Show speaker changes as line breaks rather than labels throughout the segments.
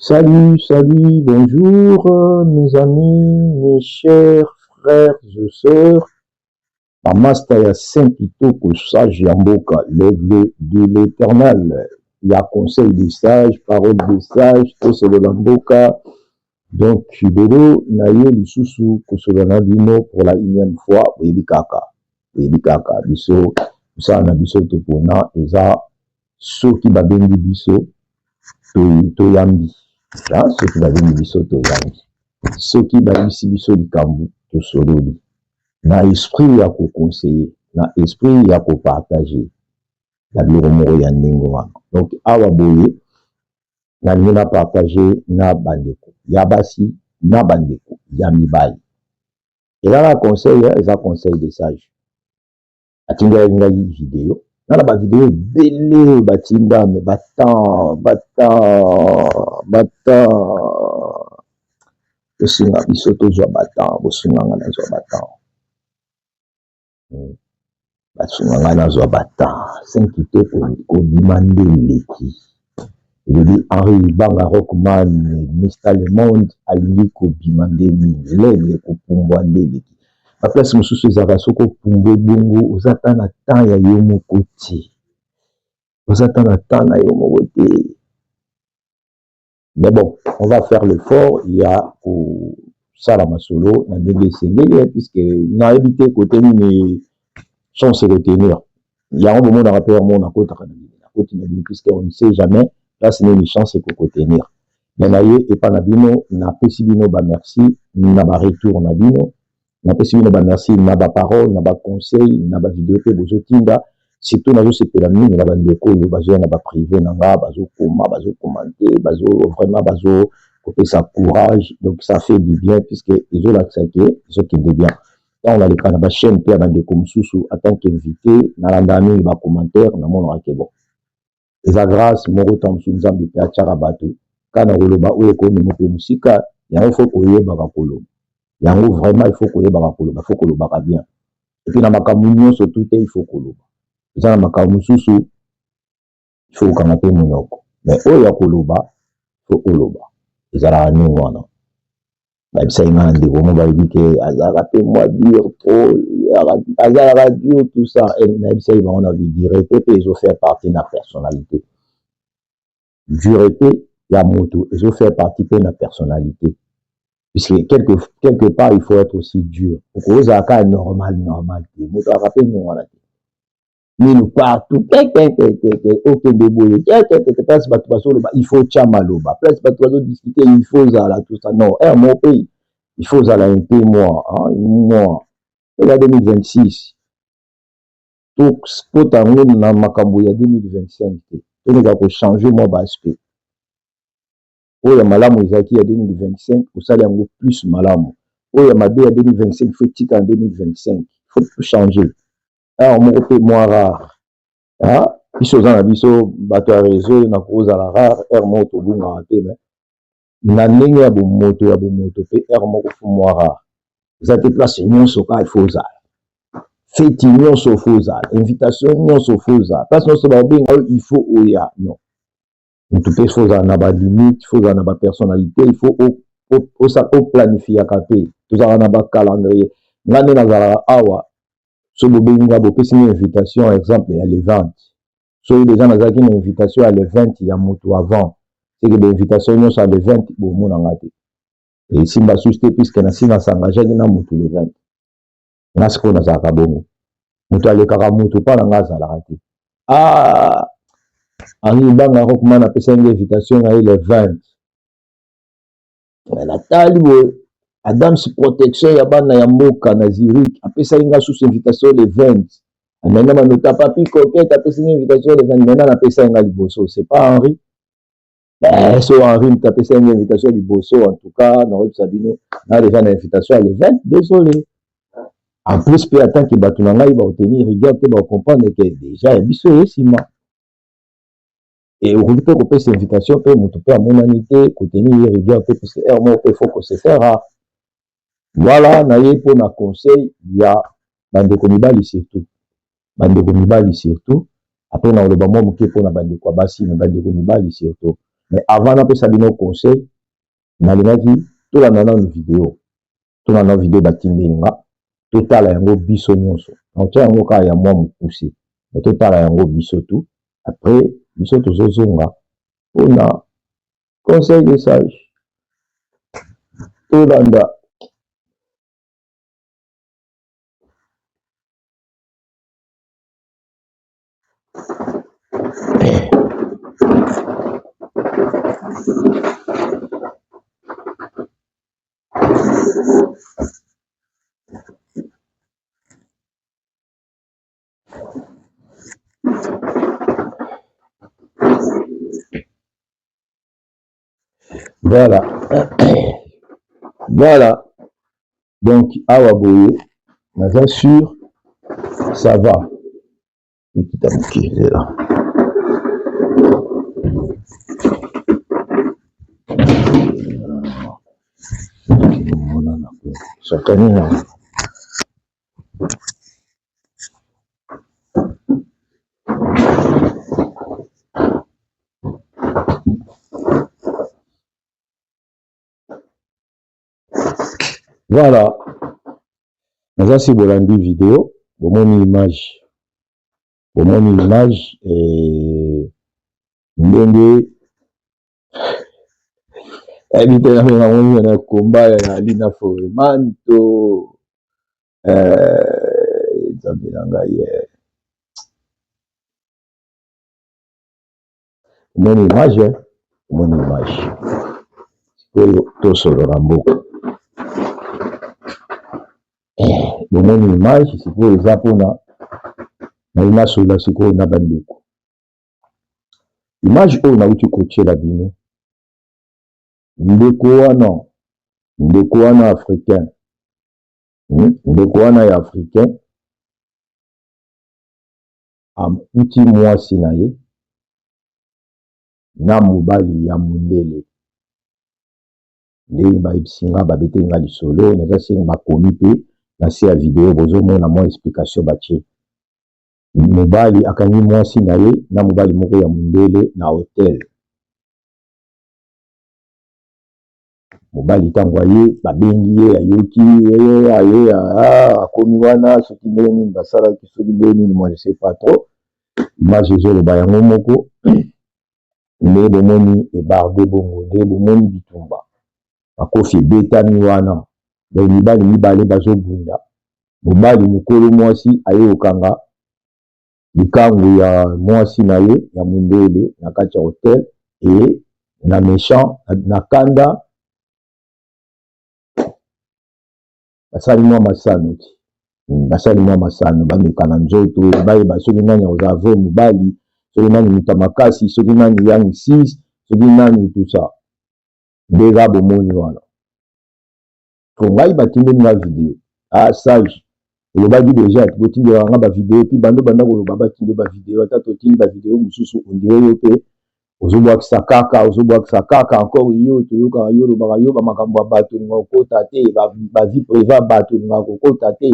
Salut, salut, bonjour mes amis, mes chers frères et sœurs. Bamasta ya Saint Kitoko, sage ya mboka, l'aigle de l'Éternel, ya conseil des sages, parole des sages, tosolola mboka. Donc lelo naye lisusu kosolola na bino pour la énième fois. Boyebi kaka, boyebi kaka, biso mosala na biso topona eza soki babengi biso, toyambi. Soki babengi biso, toyambi. Soki bayebisi biso likambo, tosololi na esprit ya koconseiller, na esprit ya kopartager na biloko moko ya ndenge wana. Donc awa boye nalingi na partage na bandeko ya basi na bandeko ya mibali. Eza na conseil, eza conseil de sage. Atindelaki ngai video na bavideo ebele oyo batinda, me batemps, batemps, batemps tosunga biso, tozwa batemps. Bosunga nga nazwa batemps, basunga ngai nazwa batemps. Saint Kitoko, kobima nde eleki. Elobi Henri Banga Rockman, Mr Le Monde, alingi kobima nde mingi lele, kopumbwa nde eleki. Baplace mosusu ezalaka, soki opumbwe bongo, oza ta na temps ya yo moko te, oza ta na temps na yo moko te. Mais bon, on va faire l'effort ya kosala masolo na ndenge esengeli, puisque nayebi te kote nini chance retenir yango. Bomonaka mpe yango, nakotaka na bino, nakoti na bino, puisque on ne sait jamais place nini chance ekokotenir. Mais na ye epa na bino, napesi bino bamerci na baretour na bino, napesi bino bamerci na baparole, na baconseil, na bavideo mpe bozotinda. Surtout nazosepela mingi na bandeko oyo bazoya na baprivé na nga, bazokoma, bazocommenter, bazo vraiment bazo kopesa courage. Donc ça fait du bien, puisque ezolakisa ke ezokende bien. Ntango naleka na bachaîne mpe ya bandeko mosusu en tant qu'invité, nalandaka mingi bacommentaire, namonaka ke bon, eza grâce moko. Ntango mosusu Nzambe mpe atiaka bato kaka na koloba oyo ekomema mpe mosika. Yango faut koyebaka koloba yango vraiment, il faut koyebaka koloba, faut kolobaka bien. Et puis na makambo nyonso tu te il faut koloba. Eza na makambo mosusu il faut kokanga mpe monoko, mais oyo ya koloba, faut oloba. Ezalaka ndenge wana. Bayebisaki nga na ndeko mo balobi ke azalaka mpe mwa dur trop, azalaka dur, tout ça. Nayebisaki bango na dureté mpe ezofaire partie na personnalité. Dureté ya moto ezofaire partie mpe na personnalité, puisque quelque part il faut être aussi dur. Okozala kaka normal normal te, moto azalaka mpe ndenge wana te, minu partout kekekekeke, okende boye kekekeke, place bato bazoloba il faut tia maloba, place bato bazodiscuter il faut ozala, tout ça. Non, heure moko mpe il faut ozala un peu moi, moi eza 2026, tokota yango na makambo ya 2025 te. Tomeka kochanger mwa baaspect oyo ya malamu ezalaki ya 2025, osala yango plus malamu. Oyo ya mabe ya 2025, faut etika na 2025, faut changer. Heure moko mpe mwa rare, biso oza na biso bato ya réseau, na kozala rare heure moko tobungaka te, mais na ndenge ya bomoto, ya bomoto mpe heure moko faut mwa rare. Eza te place nyonso kaka il faut ozala, feti nyonso faut ozala, invitation nyonso faut ozala, place nyonso babenga oyo il faut oya. Non, motu mpe faut ozala na balimite, faut ozala na bapersonnalité, il faut oplanifiaka mpe. Tozalaka na bacalendrier. Nga nde nazalaka awa, so bobengi nga, bopesi nga invitation, exemple ya le 20, soki déjà nazalaki na invitation ya le 20 ya moto avant, seke bainvitation nyonso ya le 20 bomonanga te, esimba susu te, puisque nasi nas'engageaki na motu le 20. Nga sikoyo nazalaka bongo, moto alekaka moto mpa na nga azalaka te. Ah, Henri Banga Rockman apesaki nga invitation na ye le 20, natali boye, Adams Protection ya bana ya mboka na Zurich apesaki nga susu invitation le 20. Amena manota, Papi Coquette apesi nga invitation le 20. Maintenant napesaki nga liboso, c'est pas Henri. So Henri moto apesaki nga invitation liboso, en tout cas nakoyebisa bino na déjà na invitation ya le 20, désolé. En plus mpe en tant que bato na ngai baotenir rigueur te, bacomprendre ke déjà ya biso ye nsima. E okoki mpe kopesa invitation mpe moto mpe amonani te, kotenir ye rigueur te, puisque heure moko mpe faut kose faire rare. Voilà, na ye mpona conseil ya bandeko mibali, surtout bandeko mibali, surtout après na koloba mwa moke mpona bandeko ya basi, mais bandeko mibali surtout. Mais avant napesa bino conseil, nalingaki tolanda nanu video, tolanda video batindeli nga, totala yango biso nyonso. Nakotia yango kaka ya mwa mokuse, mais totala yango biso tu. Après biso tozozonga mpona conseil de sage. Tolanda. Voilà. Voilà. Donc, awa boye, naza sûr, ça va. Ekita moke, zela. Sakani na. Voilà. Naza si bolandi video, bomoni image. Bomoni image et ndenge nayebi te nabenga yango nini na combat ya Lina Foreman to Nzambe na ngai. Omoni image, omoni image. Sikoyo tosolola mboka. Bomoni image sikoyo eza mpona nayi nasolola sikoyo na bandeko. Image oyo nauti kotiela bino, ndeko wana africain, ndeko wana ya africain akuti mwasi na ye na mobali ya mondele. Ndenge bayebisi nga, babeteli nga lisolo, naza senga bakomi mpe na se ya video, bozomona mwa explication batie. Mobali akangi mwasi na ye na mobali moko ya mondele na hotel. Mobali ntango aye, babengi ye, ayoki ye, aye, akomi wana, soki ndenge nini basalaki, soki ndenge nini, moi je sais pas trop. Image ezoloba yango moko, ndenge bomoni ebarde bongo, ndenge bomoni bitumba makofi ebetami wana. Donc mibali mibale bazobunda, mobali mokolo mwasi aye kokanga likangu ya mwasi na ye ya mondele na kati ya hotel, e na méchant na kanda basali mwa masano ti, basali mwa masano, bameka na nzoto, bayeba soki nani akozala vrai mobali, soki nani moto ya makasi, soki nani yang 6, soki nani tout ça. Ndenge bomoni wana. To ngai batindeli nga video. Ah sage, olobaki déjà botindelaka nga ba video, puis bando banda koloba batinde ba video, ata totindi ba video mosusu on dirait yo mpe ozobwakisa kaka, ozobwakisa kaka encore yo toyokaka yo olobaka yo ba makambo ya bato olingaka kokota te, ba vie privée ya bato olingaka kokota te.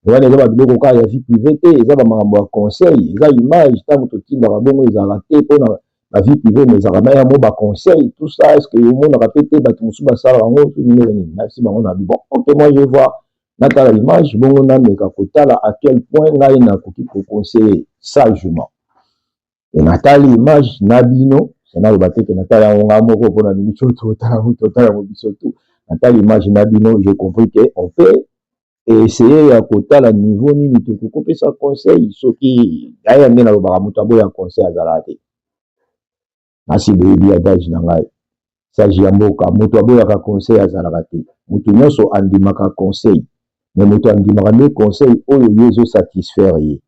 Wana eza ba biloko kaka ya vie privée te, eza ba makambo ya conseil, eza image. Ntango totindaka bongo ezalaka te mpona ba vie privée, mais ezalaka na yango ba conseil, tout ça. Est ce que omonaka mpe te bato mosusu basalaka yango soki ndenge nini? Nayebisi bango na bi bon, ok, moi je vois, natala image bongo, nameka kotala à quel point ngai nakoki koconseiller sagement. E natali image na bino, naloba te ke natala yango ngai moko mpona miniti oyo totala yango, totala yango biso tu. Natali image na bino, j'ai compris que on peut essayer ya kotala niveau nini tokoki kopesa conseil. Soki ngai nde nalobaka, moto aboya conseil azalaka te. Nasi boyebi adage na ngai, sage ya mboka: moto aboyaka conseil azalaka te. Moto nyonso andimaka conseil, mais moto andimaka nde conseil oyo ye ezosatisfaire ye.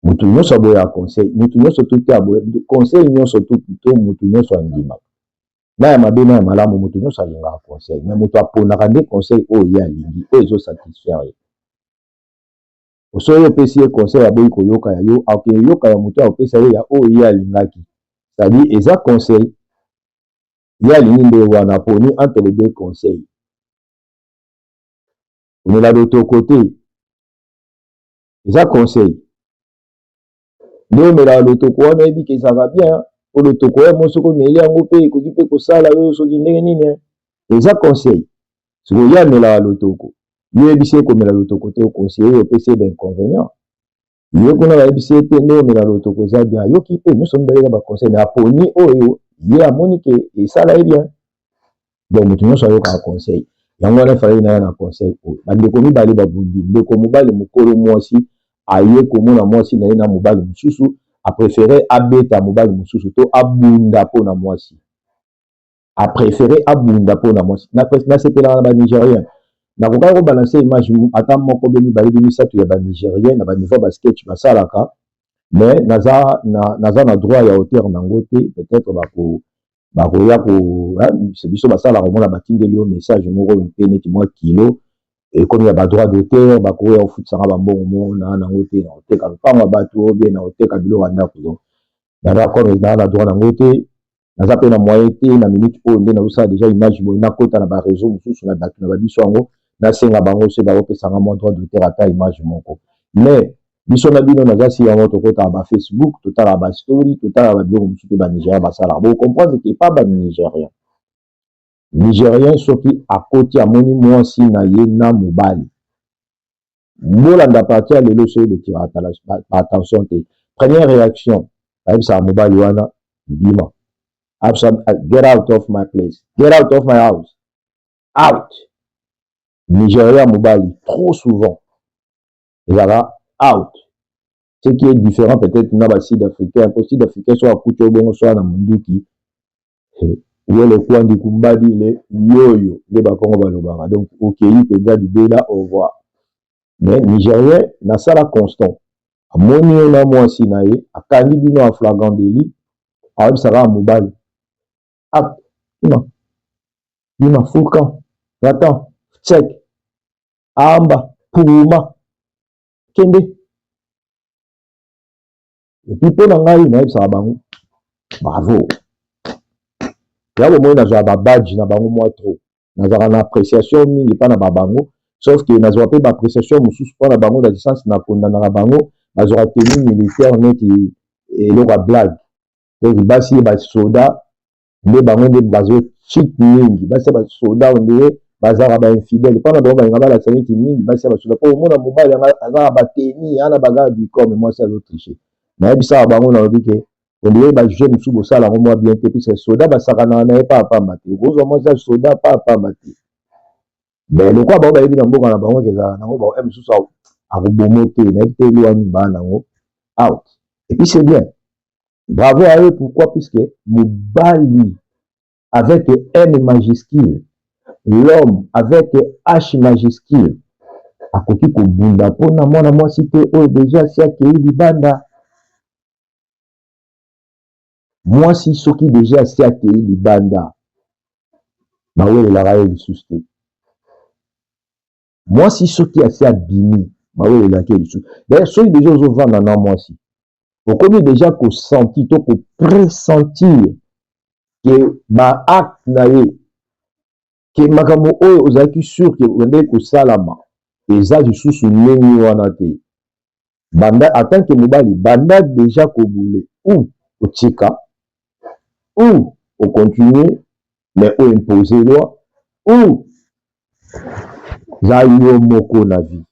Moto nyonso aboyaka conseil, moto nyonso tu te aboya conseil nyonso tu to moto nyonso andimaka na ya mabe na ya malamu. Moto nyonso alingaka conseil, mais moto aponaka nde conseil oyo ye alingi, oyo ezosatisfaire ye. Soki opesi ye conseil, aboyi koyoka ya yo, akoyoka ya moto akopesa ye ya oyo ye alingaki. C'est-à-dire eza conseil ye alingi nde wana, aponi entre les deux conseils. Omela lotoko te, eza conseil nde omelaka lotoko wana, oyebi ke ezalaka bien. Po lotoko ya mo soki omeli yango mpe ekoki mpe kosala yo soki ndenge nini, eza conseil. Soki oye amelaka lotoko, yo oyebisi ye komela lotoko te, oconseille ye, opesi ye bainconvénient. Ye kuna bayebisi ye te nde omela lotoko eza bien, ayoki mpe. Nyonso mibale eza baconseil, mais aponi oyo ye amoni ke esala ye bien. Donc moto nyonso ayokaka conseil. Yango wana efalaki naya na conseil oyo. Bandeko mibale babundi. Ndeko mobali mokolo mwasi aye komona mwasi na ye na mobali mosusu, apréféré abeta mobali mosusu to abunda mpona mwasi, apréféré abunda mpona mwasi. Nasepelaka na Banigérien. Nakokaki kobalancer image ata moko be mibale be misato ya Banigérien na baniveau basketch basalaka, mais naza na droit ya auteur nango te. Peut-être bakoya ko biso basalaka, komona batindeli yo message moko mpe neti mwa kilo ekomi ya badroit d'auteur, bakoya kofutisanga bambongo mo na nango te, na koteka lopango ya bato ou bien na koteka biloko ya ndako. Donc naza comme naa na droit nango te, naza mpe na moyen te na minute oyo nde nazosala déjà image boye, nakota na bareseau mosusu na bato na babiso yango, nasenga bango so bakopesanga mwa droit d'auteur ata image moko. Mais biso na bino naza si yango, tokotaka bafacebook, totalaka bastory, totalaka babiloko mosusu mpe Banigérien basalaka. Bocomprendre ke pa Banigérien, Nigérien soki akoti, amoni mwasi na ye na mobali. Bolanda parti ya lelo, soki botiraka attention te, première réaction bayebisaka mobali wana: "Bima, get out of my place, get out of my house, out." Nigéria mobali trop souvent ezalaka out, ce qui est différent peut-être na basud africain, po Sud africain so akuti yo bongo, so na monduki wele kwandi kumbadi le yoyo nde Bakongo balobaka. Donc okei mpenza libela, au revoir. Mais Nigérien nasala constant, amoni yo na mwasi na ye, akangi bino en flagrant délit, ayebisaka mobali: "Ah, bima, bima, fulkan, va-t'en, check amba puma, kende." Et puis mpo na ngai nayebisaka bango bravo. Ya bomoi, nazwaka babadge na bango mwa trop, nazalaka na appréciation mingi mpa na babango, sauf ke nazwaka mpe baappréciation mosusu mpo na bango na licence. Nakondanaka bango, bazwaka tenue militaire neti eloko ya blague. Donc basi basoda nde bango nde bazocheat mingi. Basi ya basoda ondire bazalaka bainfidèle mpona bango, balinga balakisa neti mingi basi ya basoda, mpo omona mobali azalaka bateni ana bagarde du corps, mais mwasi azotriche. Nayebisaka bango, nalobi ke ondire bajeune mosusu bosala yango mwa bien te, puisque soda basakanaka na ye pa apamba te, okozwa mwasi ya soda pa apamba te. Mais lokola bango bayebi na mboka na bango kezala nango, bango mosusu akobomo te, nayebi te elwani baa nango out. Et puis c'est bien, bravo à eux. Pourquoi? Puisque mobali avec M majuscule, l'homme avec H majuscule, akoki kobunda mpona mwana mwasi te oyo déjà asi akei libanda. Mwasi soki déjà asi akei libanda, bawelelaka ye lisusu te. Mwasi soki asi abimi, bawelelaka ye lisusu. D'ailleurs, soki déjà ozovanda na mwasi, okomi déjà kosentir to kopressentir ke baacte na ye, ke makambo oyo ozalaki sûr ke ondeki kosalama eza lisusu ndenge wana te, banda en tant que mobali, banda déjà kobule ou otika ou ocontinue, mais oimpose loi ou za yo moko na vie.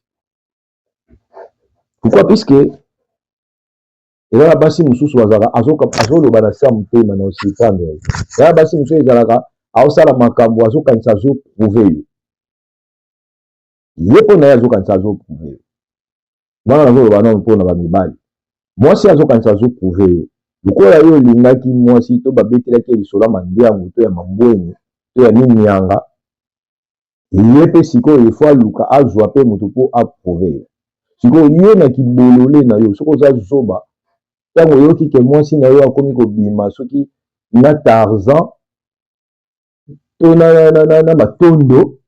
Pourquoi? Puisque eza na basi mosusu bazalaka, azoloba na se ya motema na osurprendre. Eza na basi mosusu ezalaka, aosala makambo, azokanisa azoprouve yo ye, mpo na ye azokanisa azoprouve yo. Wana nazoloba nano mpona bamibali. Mwasi azokanisa azoprouve yo, lokola yo olingaki mwasi to babetelaki ye lisolo ya mandiango to ya mambweni to ya minianga, ye mpe sikoyo efo aluka azwa mpe moto mpo aprouve yo. Sikoyo yo na kibolole na yo, soki oza zoba, ntango oyoki ke mwasi na yo akomi kobima soki na Tarzan to na matondo,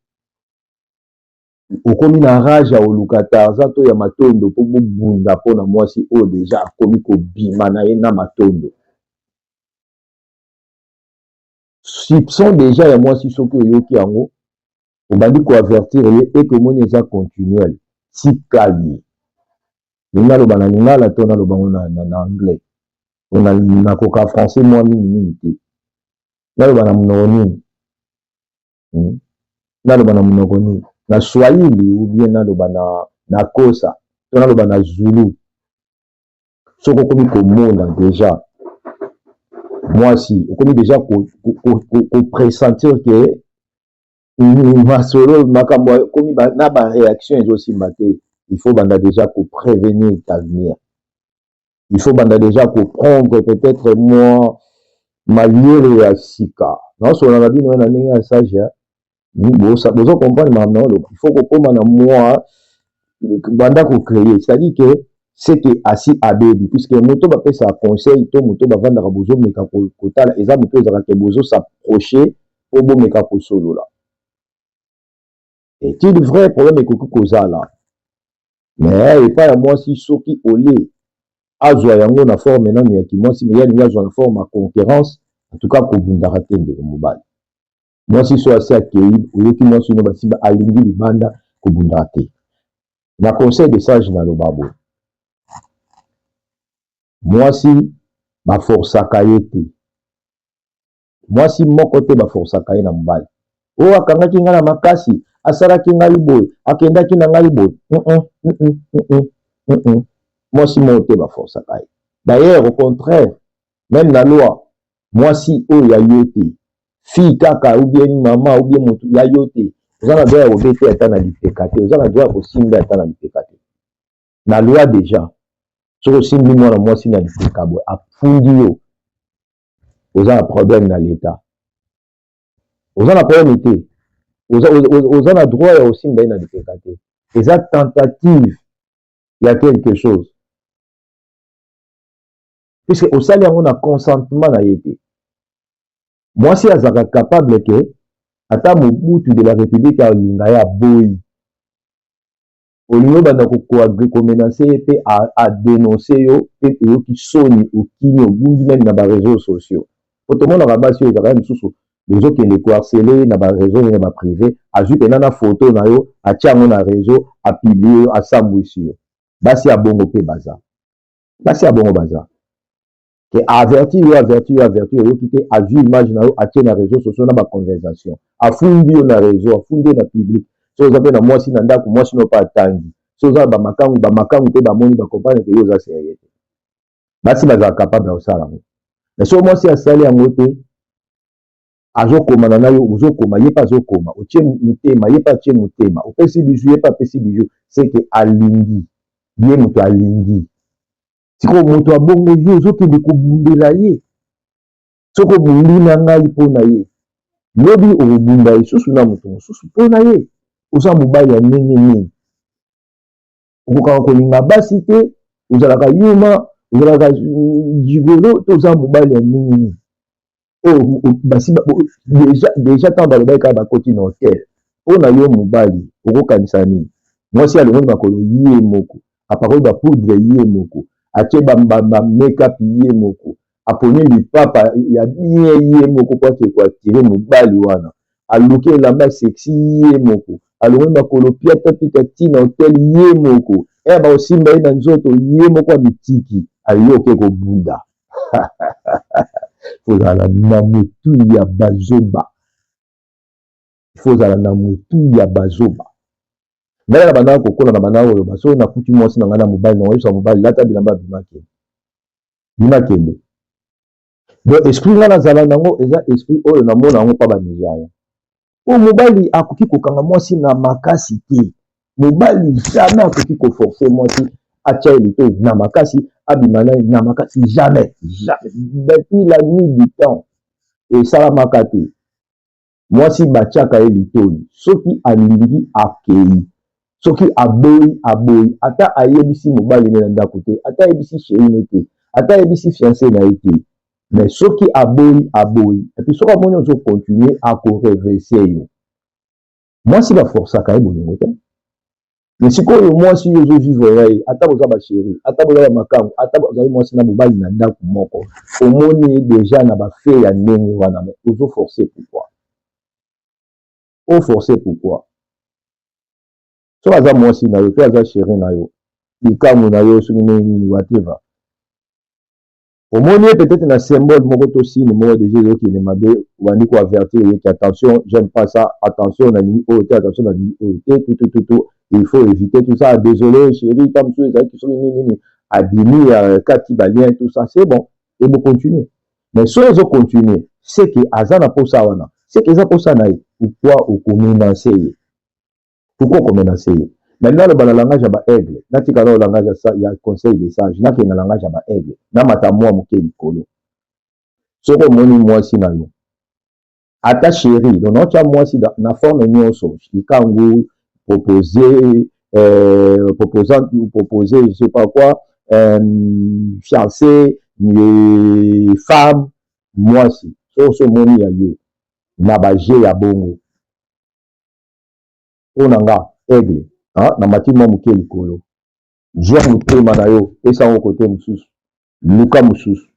okomi na rage ya koluka Tarzan to ya matondo mpo bobunda mpona mwasi oyo déjà akomi kobima na ye na matondo. Soupçon déjà ya mwasi, soki oyoki yango, obandi koavertir ye eke omoni eza continuel, tika ye. Ndenge naloba na lingala to naloba ngo na anglais. Nakoka français mwa mingi mingi te. Naloba na monoko nini? Naloba na monoko nini? Na Swahili ou bien naloba na Xhosa to naloba na Zulu? Soki okomi komona déjà mwasi, okomi déjà kopressentir ke masolo, makambo ekomi na baréaction ezosimba te, il faut banda déjà koprévenir avenir, il faut banda déjà koprendre peut-être mwa mayele ya sika. Naosolola na bino na ndenge ya sage, bozo comprendre makambo na oloba. Il faut kokóma na mwa banda kocréer, c'est-à-dire que c'est que asi abebi, puisque moto bapesaka conseil to moto bavandaka, bozomeka kotala, eza moto ezalaka ke bozos'approcher mpo bomeka kosolola. Est-il vrai, problème ekoki kozala, mais epai ya mwasi, soki olie azwa yango na forme nano ya kimwasi, mais ye alingi azwa na forme ya concurrence, en tout cas kobundaka te, ndeko mobali. Mwasi so asi akei, oyoki mwasi no basi alingi libanda, kobundaka te. Na conseil de sage naloba boye: mwasi baforsaka ye te, mwasi moko te baforsaka ye na mobali. Oyo akangaki ngai na makasi, asalaki ngai boye, akendaki na ngai boye, Mwasi moko te baforsaka ye. D'ailleurs, au contraire, même na loi, mwasi oyo ya yo te, fille kaka ou bien mama ou bien motu ya yo te, oza na droit ya kobete ata na lipeka te, oza na droit ya kosimba ata na lipeka te. Na loi déjà, soki osimbi mwana mwasi na lipeka boye, afundi yo, oza na problème na l'État. Oza na problème te, oza na droit ya kosimba ye na lipeka te, eza tentative ya quelque chose, puisque osali yango na consentement na ye te. Mwasi azalaka capable ke ata Mobutu de la République alinga ye, aboyi. Olingi obanda komenacer ye mpe adénoncer yo mpe oyoki soni, okimi, obungi même na baréseaux sociaux. Po tomonaka basi oyo ezalaka mosusu, bozokende koharceler na baréseau na baprivé, azwi mpena na foto na yo, atia yango na réseau, apublier yo, asambwisi yo. Basi ya bongo mpe baza, basi ya bongo baza ke avertir yo, avertir yo, avertir yo, oyoki te, azwi image na yo, atie na réseau sociaux na baconversation, afundi yo na réseau, afundi yo na public. So oza mpe na mwasi na ndako, mwasi no mpe atangi. So oza na bamakangu, bamakangu mpe bamoni, bacomprendre ke yo oza sérieux te. Basi bazala capable ya kosala yango. Mais so mwasi asali yango te, azokomana na yo, ozokoma, ye mpe azokoma, otie motema, ye mpe atie motema, opesi bisou, ye mpe apesi bisou, c'est que alingi ye, moto alingi. Sikoyo moto abongo, yo ozokende kobundela ye. Soki obundi na ngai mpo na ye, lobi okobunda lisusu na moto mosusu mpo na ye. Oza mobali ya ndenge nini? Okokaka kolinga basi te, ozalaka yuma, ozalaka gigolo, to oza mobali ya ndenge nini? Oyo basi déjà ntango balobaki kaka bakoti na hotel, mpo na yo mobali okokanisa nini? Mwasi alongoli makolo ye moko, apakoli bapoudre ye moko, atie bamake-up ye moko, aponi lipapa ya bien ye moko po ake koattirer mobali wana, aluki elamba sexy ye moko, alongoli makolo piata pita ntina hotel ye moko, eya bakosimba ye na nzoto ye moko, amitiki ayoke kobunda. Kozala na motu ya bazoba, faut ozala na motu ya bazoba. Ngai na bandaka kokola na bandaka koloba, soki nakuti mwasi na ngai na mobali, na oyebisa mobali: "Lata bilamba, bima, kende, bima, kende." Donc esprit ngai nazala nango eza esprit oyo namona yango mpa banigérien. Oyo mobali akoki kokanga mwasi na makasi te. Mobali jamais akoki koforcer mwasi atia ye litoi na makasi, abima na ye na makasi, jamais, jamais. Depuis la nuit du temps esalamaka te. Mwasi batiaka ye litoi, soki alingi akei, soki aboyi, aboyi. Ata ayebisi mobali ne na ndako te, ata ayebisi chéri ne te, ata ayebisi fiancé na ye te, mais soki aboyi, aboyi. Et puis soki amoni ozocontinuer, akorenverser yo. Mwasi baforsaka ye bolingo te. Mais sikoyo mwasi oyo ozovivre ya ye, ata boza bachéri, ata boza bamakangu, ata ozali mwasi na mobali na ndako moko, omoni ye déjà na bafe ya ndenge wana, mais ozoforcer pourquoi? Oforcer pourquoi? Soki aza mwasi na yo to aza chéri na yo, likambo na yo, soki ndenge nini, whatever. Omoni ye peut-être na symbole moko to signe moko, déjà ezokende mabe, obandi koavertir ye ke attention, j'aime pas ça, attention, nalingi oyo te, attention, nalingi oyo te, tout tout tout tout, il faut éviter tout ça, désolé chéri. Ta mosusu ezalaki soki nini nini, abimi kati balien, tout ça, c'est bon et bocontinue. Mais soki ezocontinue, c'est que aza na posa wana, c'est que eza posa na ye. Pourquoi okomenacer ye? Pourquoi okomenacer ye? Nalingi aloba na langage ya baaigle, natika na langage ya conseil des sages, nakende na langage ya baaigle, namata mwa moke likolo. Soki omoni mwasi na yo, ata chéri, donc naotya mwasi na forme nyonso, likangu, proposé, proposant ou proposé, je sais pas quoi, fiancé, femme, mwasi, soki omoni ya yo na bajeu ya bongo, mpo na nga aigle na mati mwa moke likolo, zwa motema na yo, pesa yango kote mosusu, luka mosusu.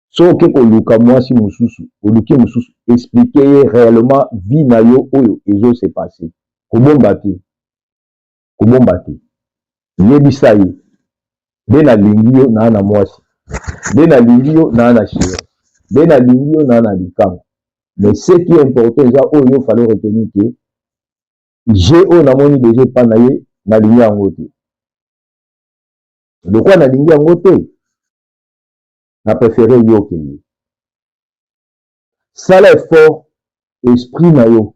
Soki oke koluka mwasi mosusu, oluki mosusu, explique ye réellement vie na yo oyo ezose passer. Kobomba te, kobomba te, yebisa ye nde nalingi yo naa na mwasi, nde nalingi yo naa na chéri, nde nalingi yo naa na likambo. Mais ce qui est important eza oyo yo fallait retenir ke jeu oyo namoni déjà epa na ye, nalingi yango te. Lokola nalingi yango te, na préféré yo okende. Sala effort, esprit na yo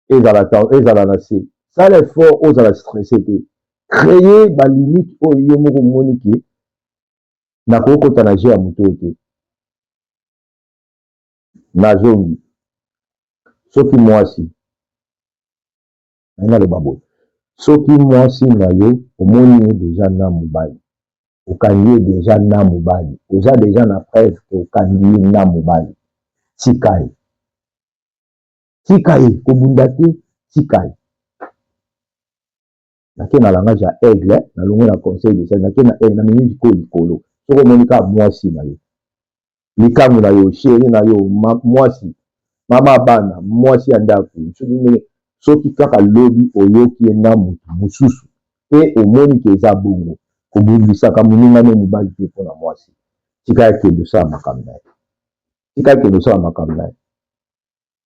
ezala, ezala na se. Sala effort, ozala stressé te. Créer balimite oyo yo moko omoni ke nakokota na jeu ya moto oyo te. Nazongi, soki mwasi naye, naloba boye: soki mwasi na yo omoni ye déjà na mobali, okangi ye déjà na mobali, oza déjà na preuve ke okangi ye na mobali, tika ye, tika ye, kobunda te, tika ye. Nake na langage ya aigle, nalongwe na conseil de sage, nake na namemi likolo likolo. Soki omoni kaka mwasi na yo, likambo na yo, chéri na yo, mwasi, mama bana, mwasi ya ndako, soki ndenge, soki kaka lobi oyoki ye na motu mosusu mpe omoni ke eza bongo, kobundisaka moninga no mobali te mpona mwasi. Tika akende osala makambo na ye, tika akende osala makambo na ye,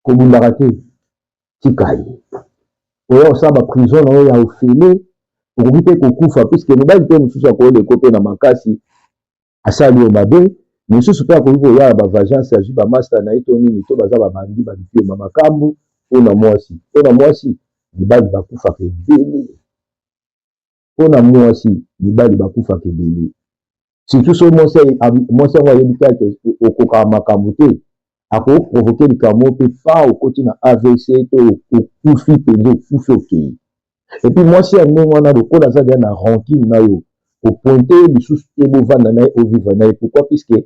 kobundaka te, tika ye. Oya kosala baprison na yo ya ofele, okoki mpe kokufa, puisque mobali mpe mosusu akoleko mpe na makasi, asali yo mabe. Mosusu mpe akoki koya na bavengeance, azwi bamaster na ye to nini to baza babandi, baluki yo makambo mpona mwasi. Mpona mwasi mibali bakufaka ebele, mpona mwasi mibali bakufaka ebele, surtout so mwasi yango ayebi kaka okokaka makambo te, akoprovoquer likambo mpe fa okoti na AVC to okufi mpenza, okufi, okei. Et puis mwasi ya ndenge wana, lokola aza deja na rancune na yo, kopointer ye lisusu te, bovanda na ye, ovivre na ye. Pourquoi? Puisque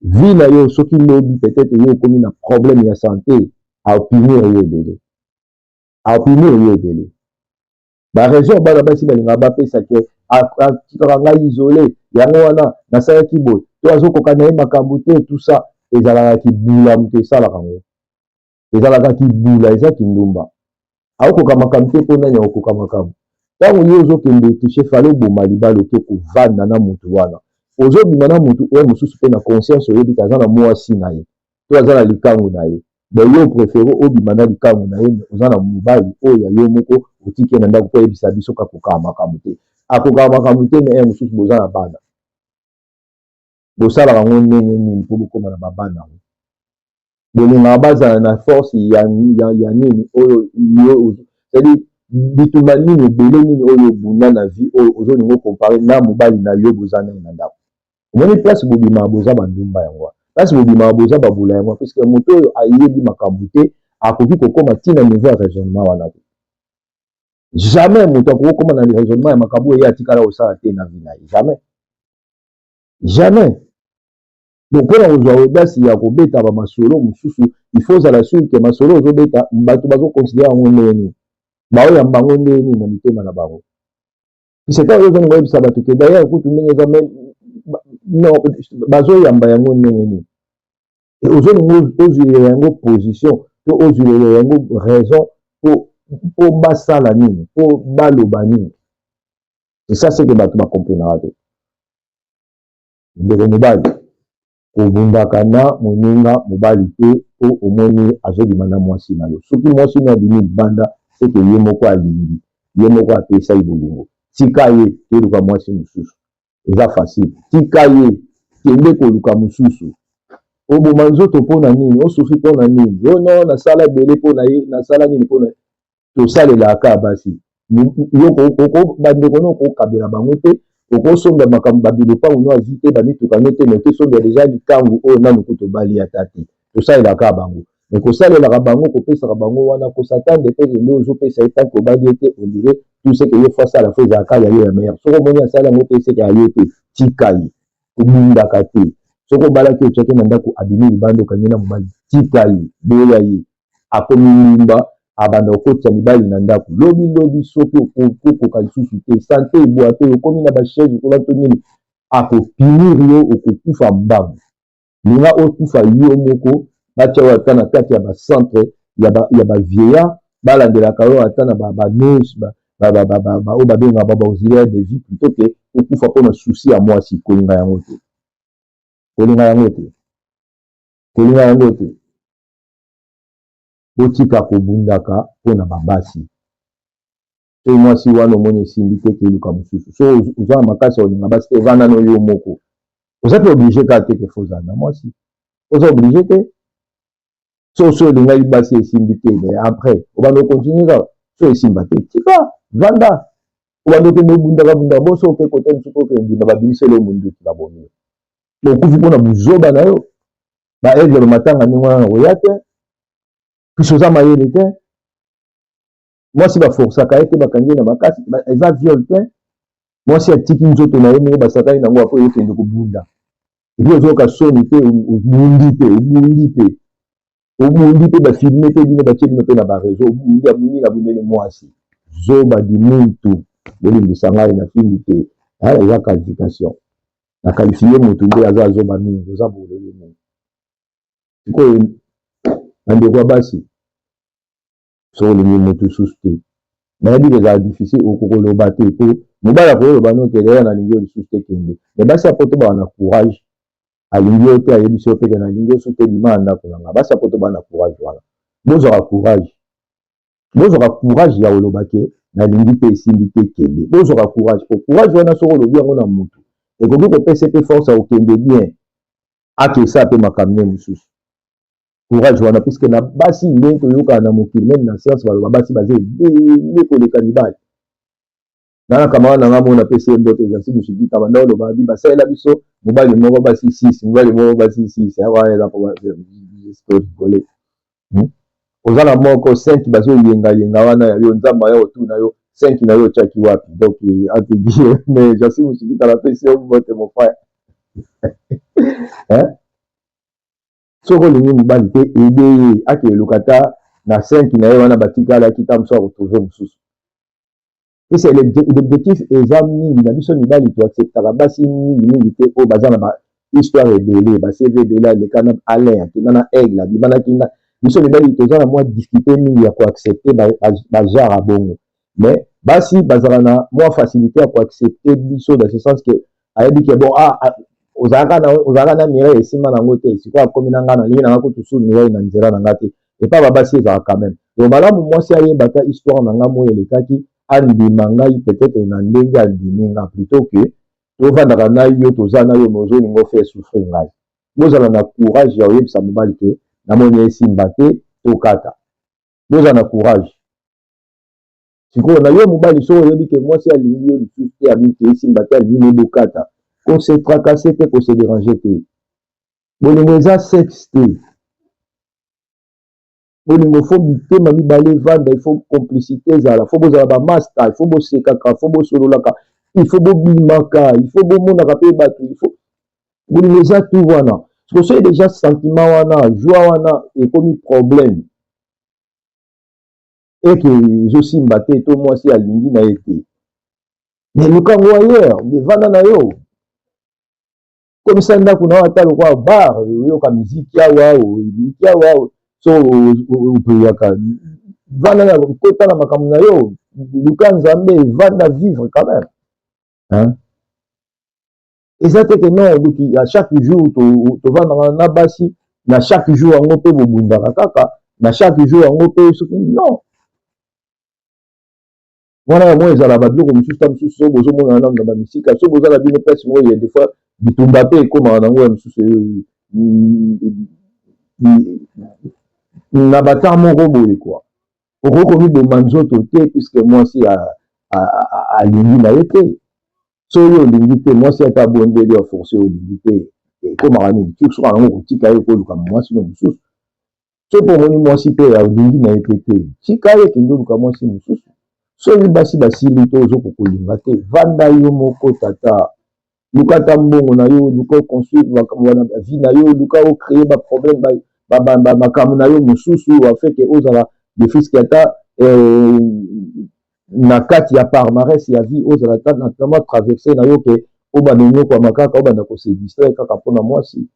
vie na yo, soki lobi peut-être yo okomi na problème ya santé, aopunir yo ebele, aopunir yo ebele. Baraison bana basi balingaka bapesa ke atikaka ngai isolé, yango wana nasalaki boye, to azokoka na ye makambo te, tout ça, ezalaka kibula. Moto esalaka yango ezalaka kibula, eza kindumba. Aokoka makambo te, mpo nani akokoka makambo? Ntango yo ozokende otoucher, fale oboma libala, oke kovanda na motu wana, ozobima na motu oyo mosusu mpe na conscience oyebi ke aza na mwasi na ye to aza na likangu na ye. Bon, yo préféré obima na likangu na ye, oza na mobali oyo ya yo moko, otiki ye na ndako mpo oyebisa biso kakokaka makambo te, akokaka makambo te. Me mosusu boza na bana, bosalaka yango ndenge nini mpo bokóma na babana yango? Bolingaka bazala na force ya nini oyo yo, c'est-à-dire bitumba nini ebele nini oyo obunda na vie oyo ozolinga ocomparer na mobali na yo boza nani na ndako? Omoni place bobimaka, boza bandumba yango wana, place bobimaka, boza babula yango, puisque moto oyo ayebi makambo te akoki kokóma ntina niveau ya raisonnement wana te. Jamais moto akoki kokóma na raisonnement ya makambo oyo ye atikala kosala te na vie na ye, jamais, jamais. Donc mpona kozwa audace ya kobeta bamasolo mosusu, il faut ozala sûr ke masolo ozobeta, bato bazoconsidérer yango ndenge nini, baoyamba yango ndenge nini na mitema na bango. Puisque ntango ozolinga oyebisa bato ke d'ailleurs kutu ndenge eza, non, bazoyamba yango ndenge nini? Ozolinga ozwilela yango position to ozwilela yango raison mpo basala nini, mpo baloba nini? C'est ça ce que bato bacomprenaka te. Ndeko mobali, kobundaka na moninga mobali te po omoni ye azobima na mwasi na yo. Soki mwasi no abimi libanda, seke ye moko alingi, ye moko apesai bolingo. Tika ye, keluka mwasi mosusu. Eza facile. Tika ye, kende koluka mosusu. Oboma nzoto mpo na nini? Osouffrir mpo na nini? O non, nasala ebele mpo na ye, nasala nini mpo na ye? Tosalelaka kaka basi. Yo bandeko no okokabela bango te, okosomba makambo babilopango no azwi te, bamituka no te, mais okesombela deja likangu oyo nanu kutu obali ata te. Tosalelaka bango. Mais kosalelaka bango, kopesaka bango wana, kos'attendre te ke nde ozopesa ye tant que obali ye te, on dirait tout ce que ye faut asala faut ezalaka ya yo ya meilleur. Soki omoni asali yango te, seke ya yo te, tika ye. Kobundaka te. Soki obalaki, otiaki na ndako, abimi libanda, okangi na mobali, tika ye, boya ye. Akomi ndumba, abanda kokotisa mibali na ndako. Lobi lobi soki okokoka lisusu te, santé ebwa te, okomi na bachaise kuna to nini, akopunir yo, okokufa mbangu. Linga okufa yo moko, batia yo ata na kati ya bacentre ya bavieillard, balandelaka yo ata na banurse oyo babengaka baauxiliaire de vie, plutôt ke okufa mpona souci ya mwasi. Kolinga yango te, kolinga yango te, kolinga yango te. Botika kobundaka mpona babasi. Soki mwasi wana omoni esimbi te, keluka mosusu. So oza na makasi ya kolinga basi te, vanda no yo moko. Oza mpe obligé kaka te ke faut ozala na mwasi, oza obligé te. So so olingaki basi, esimbi te, mais après obanda ocontinuer kaka. So esimba te, tika, vanda. Obanda okende obundaka bundaka boso, oke kote mosusu, oke obunda, babimiseli yo munduki, babomi yo, okufi mpona buzoba na yo. Baaigle bamatanga ndenge wana na koya te, puisque oza mayele te. Mwasi baforsaka ye te, bakangi ye na makasi, eza viol te. Mwasi atiki nzoto na ye moko, basakani nango. Apo oyokende kobunda, et puis ozoyoka soni te, obundi mpe, obundi mpe, obundi mpe, bafilmer mpe bino, batie bino mpe na baréseau. Obundi, abundi na bundeli mwasi. Zoba di muntu, bolimbisa ngai, na fimbi te, eza qualification. Na qualifier motu nde aza zoba mingi, oza bolole mingi. Sikoyo bandeko ya basi, soki olingi motu susu te, nayebi ke ezala difficile, okokoloba te, po mobali akoloba no ke leya nalingi yo lisusu te, kende. Mais basi ya poto baka na courage. Alingi yo te, ayebisi yo mpe ke nalingi yo susu te, bima na ndako na nga. Basi ya poto baa na courage wana. Bozwaka courage, bozwaka courage ya koloba ke nalingi mpe esimbi te, kende. Bozwaka courage, po courage wana, soki olobi yango na motu, ekoki kopesa mpe force ya kokende bien, akesa mpe makambo ne mosusu. Courage wana, puisque na basi ndenge toyokaka na mokili, même na science baloba basi baza ebele koleka mibali. Nga na camarade na nga moko, napesi ye mbote, Jansi Mushikita, banda oloba abi basalela biso mobali moko basi 6, mobali moko basi 6. Wana eza rigole. Oza na moko, 5 bazoyengayenga wana ya yo. Nzambe aya otuna yo 5 na yo otiaki wapi? Donc entre guillemets, Jansi Mushikita, napesi yo mbote, mon frère. Soki olingi mobali te, ede ye ake eluka ata na 5 na ye wana batikalaki, ta mosusu akotrouver mosusu. Pese l'objectif eza mingi na biso mibali, toacceptaka basi mingi mingi te oyo baza na bahistoire ebele, baCV ebele, aleka na Alain, akenda na Aigle, abima na kinga. Biso mibali toza na mwa difficulté mingi ya koaccepter bagenre ya bongo, mais basi bazala na mwa facilité ya koaccepter biso, dans ce sens que ayebi ke bon, ah, ozalaka na Mireille, esimba nango te, sikoyo akomi na ngai, nalingi nanga kutu su Mireille na nzela na nga te. Epa babasi ezalaka quand même. Donc malamu mwasi ayeba ata histoire na nga moyo elekaki, andima ngai peut-être na ndenge andimi nga, plutôt que tovandaka na yo, toza na yo, mais ozolinga ofaire souffrir ngai. Bozala na courage ya oyebisa mobali ke namoni esimba te, tokata. Bozala na courage. Sikoyo na yo mobali, soki oyebi ke mwasi alingi yo lisusu te, alingi te, esimba te, alingi me bokata, kose tracasser te, kose déranger te. Bolingo eza sexe te. Bolingo faut mitema mibale evanda, il faut complicité ezala, faut bozala bamaster, il faut bosekaka, faut bosololaka, il faut bobimaka, il faut bomonaka mpe bato, il faut bolingo eza tout wana. Soki déjà sentiment wana, joie wana ekomi problème, eke ezosimba te, to mwasi alingi na ye te, mais lukango ailleurs, mais vanda na yo, komisa ndako na yo ata lokwa bar, oyoka miziki awa, miziki awa. So opriaka, vanda na kota na makambo na yo, luka Nzambe, vanda, vivre quand même, hein? Eza te ke non, donc à chaque jour tovandaka na basi, na chaque jour yango mpe bobundaka kaka, na chaque jour yango mpe soki non wana, yango ezala babiloko mosusu. Ta mosusu so bozomonana nanu na bamisika, so boza na bino place moko, ya des fois bitumba mpe ekomaka nango ya mosusu na batemps moko boye kua. Okoki komiboma nzoto te puisque mwasi alingi na ye te. So oyo olingi te, mwasi ata abondeli, aforce, olingi te, ekomaka nini? Soki yango kotika ye, koluka mwasi no mosusu. So mpo omoni mwasi mpe alingi na ye mpe te, tika ye, kende oluka mwasi mosusu. Soki basi basili to ozokoka kolinga te, vanda yo moko, tata, luka ata mbongo na yo, luka oconstruire makambo na vie na yo, luka ocréer baproblème, makambo na yo mosusu, afin ke ozala de ata na kati ya palmarès ya vie, ozala ata na mwa traverse na yo, ke obanda onyokwama kaka, obanda kose distraire kaka mpona mwasi.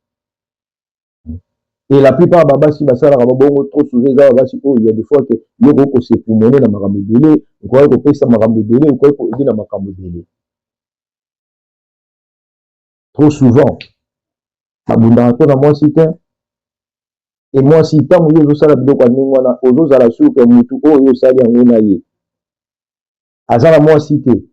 Et la plupart babasi basalaka babongo trop souvent eza babasi oyo ya des fois ke yo okoki kosepumone na makambo ebele, okoki kopesa makambo ebele, okoki koaider na makambo ebele. Trop souvent babundaka mpona mwasi te. E mwasi, ntango yo ozosala biloko ya ndenge wana, ozozala sûr ke motu oyo osali yango na ye aza na mwasi te.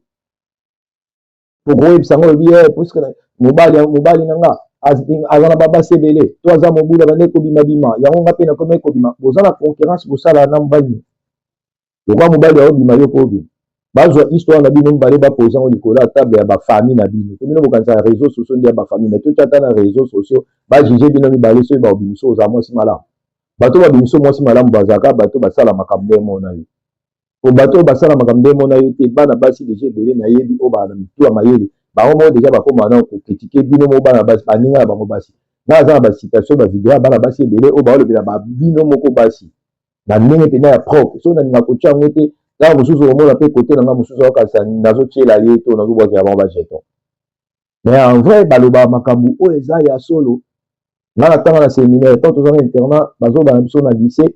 Okoyebisa ngo, olobi ye puisque mobali na nga aza na babasi ebele to aza mobula, bande kobimabima yango, nga mpe nakomi kobima. Boza na concurrence, bosala na mobali. Lokwa mobali aobima, yo mpo obima, bazwa histoire na bino mibale, baposa yango likolo ya table ya bafamille na bino. Po bino bokanisa ya réseaux sociaux nde ya bafamille, mais totya ata na réseaux sociaux, bajuge bino mibale. Soki baobimiso, ozala mwasi malamu. Bato babimiso mwasi malamu bazalaka bato basala makambo nde mona yo. Po bato oyo basala makambo nde mona yo te, bana basi déjà ebele nayebi oyo baa na mitu ya mayele, bango moko déjà bakóma na kocritiquer bino moko bana basi, baninga na bango basi. Nga aza na bacitation, bavideo ya bana basi ebele oyo baolobela babino moko basi na ndenge mpenza ya propre. Soki nalinga kotia yango te, ntango mosusu omona mpe kote na nga mosusu aokanisa nazotiela ye to nazobwakela bango bajeton. Mais en vrai, balobaka makambo oyo eza ya solo. Nga na ntanga na séminaire, ntango toza na internat, bazobana biso na lycée,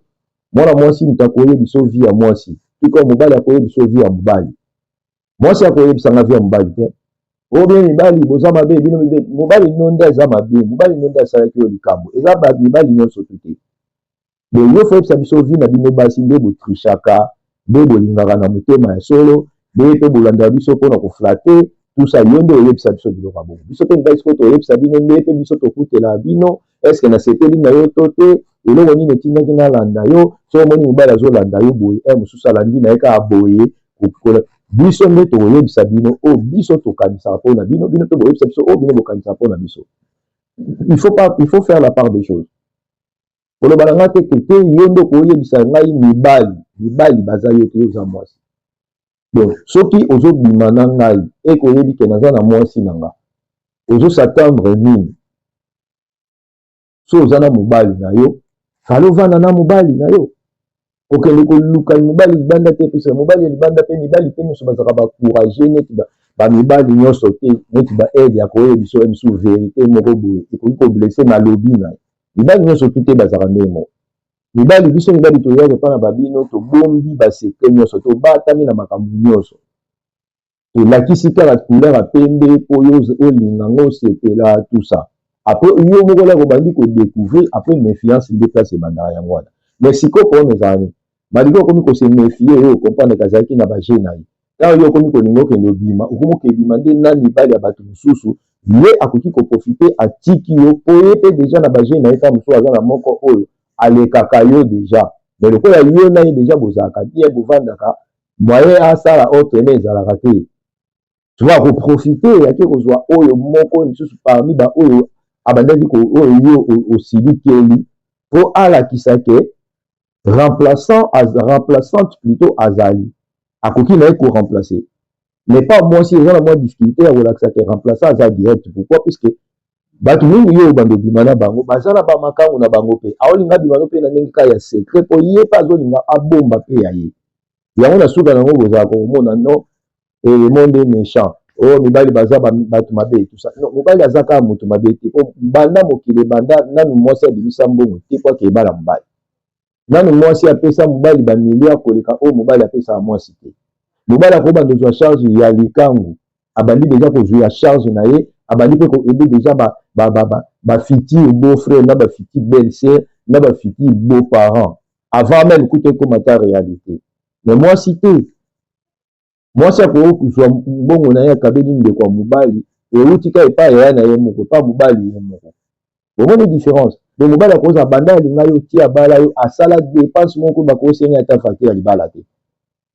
mwana mwasi moto akoyebi biso vie ya mwasi, tuka mobali akoyebi biso vie ya mobali. Mwasi akoyebisanga vie ya mobali te. Oyo bino mibali boza mabe, bino mobali no nde aza mabe, mobali no nde asalaki oyo likambo. Eza mibali nyonso tu te. Boye yo faut yebisa biso vie na bino basi, nde botrichaka, nde bolingaka na motema ya solo, nde mpe bolandaka biso mpona koflatter, tout ça. Yo nde oyebisa biso biloko ya bongo. Biso mpe mibali sikoyo toyebisa bino nde mpe biso tokutela bino. Est-ce nasepeli na yo to te? Eloko nini etindaki nalanda yo? So omoni mobali azolanda yo boye, e mosusu alandi na ye kaka boye, biso nde tokoyebisa bino oyo biso tokanisaka mpona bino, bino mpe boyebisa biso oyo bino bokanisaka mpona biso. Il faut pas, il faut faire la part des choses. Koloba na ngai te ke te, yo nde okoyebisa ngai mibali. Mibali baza yo te, yo oza mwasi. Donc soki ozobima na ngai, ekoyebi ke naza na mwasi na nga, ozos'attendre nini? So oza na mobali na yo, fale ovanda na mobali na yo, okende koluka mobali libanda te. Pesa mobali ya libanda mpe mibali mpe nyonso bazalaka bacourage neti bamibali nyonso te, neti baaide ya koyeba biso biso vérité moko boye ekoki koblesser malobi na ye. Mibali nyonso tu te bazalaka ndenge moko. Mibali, biso mibali toyaka epai na babino, tobombi basecret nyonso, tobatami na makambo nyonso, tolakisi kaka couleur ya pembe mpo yo olinga ngo, osepela, tout ça. Après yo moko laka obandi kodécouvrir, après méfiance nde place ebandaka yango wana. Mais sikoyo problème ezala nini? Malgré okomi kose méfier, oyo ocomprendre azalaki na baje na ye, ntango yo okomi kolinga okende obima, okomi okebima nde na mibali ya bato mosusu, ye akoki koprofiter, atiki yo, po ye mpe déjà na baje na ye. Ntango mosusu aza na moko oyo alekaka yo déjà, mais lokola yo na ye déjà bozalaka bien, bovandaka, moyen asala autre ne ezalaka te. Tu vois, koprofiter, ake kozwa oyo moko lisusu parmi baoyo abandaki, oyo yo osilikeli, mpo alakisa ke remplaçant, remplaçante plutôt azali, akoki na ye koremplacer. Mais pas mwasi, eza na mwa difficulté ya kolakisa ke remplaçant aza direct. Pourquoi? Puisque bato mingi oyo obanda obima na bango baza na bamakangu na bango, mpe aolinga abima no mpe na ndenge kaka ya secret, mpo ye mpe azolinga abomba mpe ya ye yango. Na suka nango bozalaka komona no le monde est méchant, oyo mibali baza bato mabe, tout ça. Non, mobali aza kaka moto mabe te. Po banda mokili ebanda, nanu mwasi abimisa mbongo te po ake ebala mobali. Nanu mwasi apesa mobali bamilliard koleka oyo mobali apesaka mwasi te. Mobali akobanda ozwa charge ya likangu, abandi déjà kozwa charge na ye. Abandi mpe koaider déjà bafutur beau frère na bafutur belle sœur na bafutur beau parent avant même kuta ekóma ta réalité. Mais mwasi te. Mwasi akoki kozwa mbongo na ye, akabeli ndeko ya mobali, euti ka epai yaya na ye moko, epai mobali ye moko. Bomoni différence? Donc mobali akozala banda alinga yo ti abala yo, asala dépense moko, bakosenga ata facture ya libala te,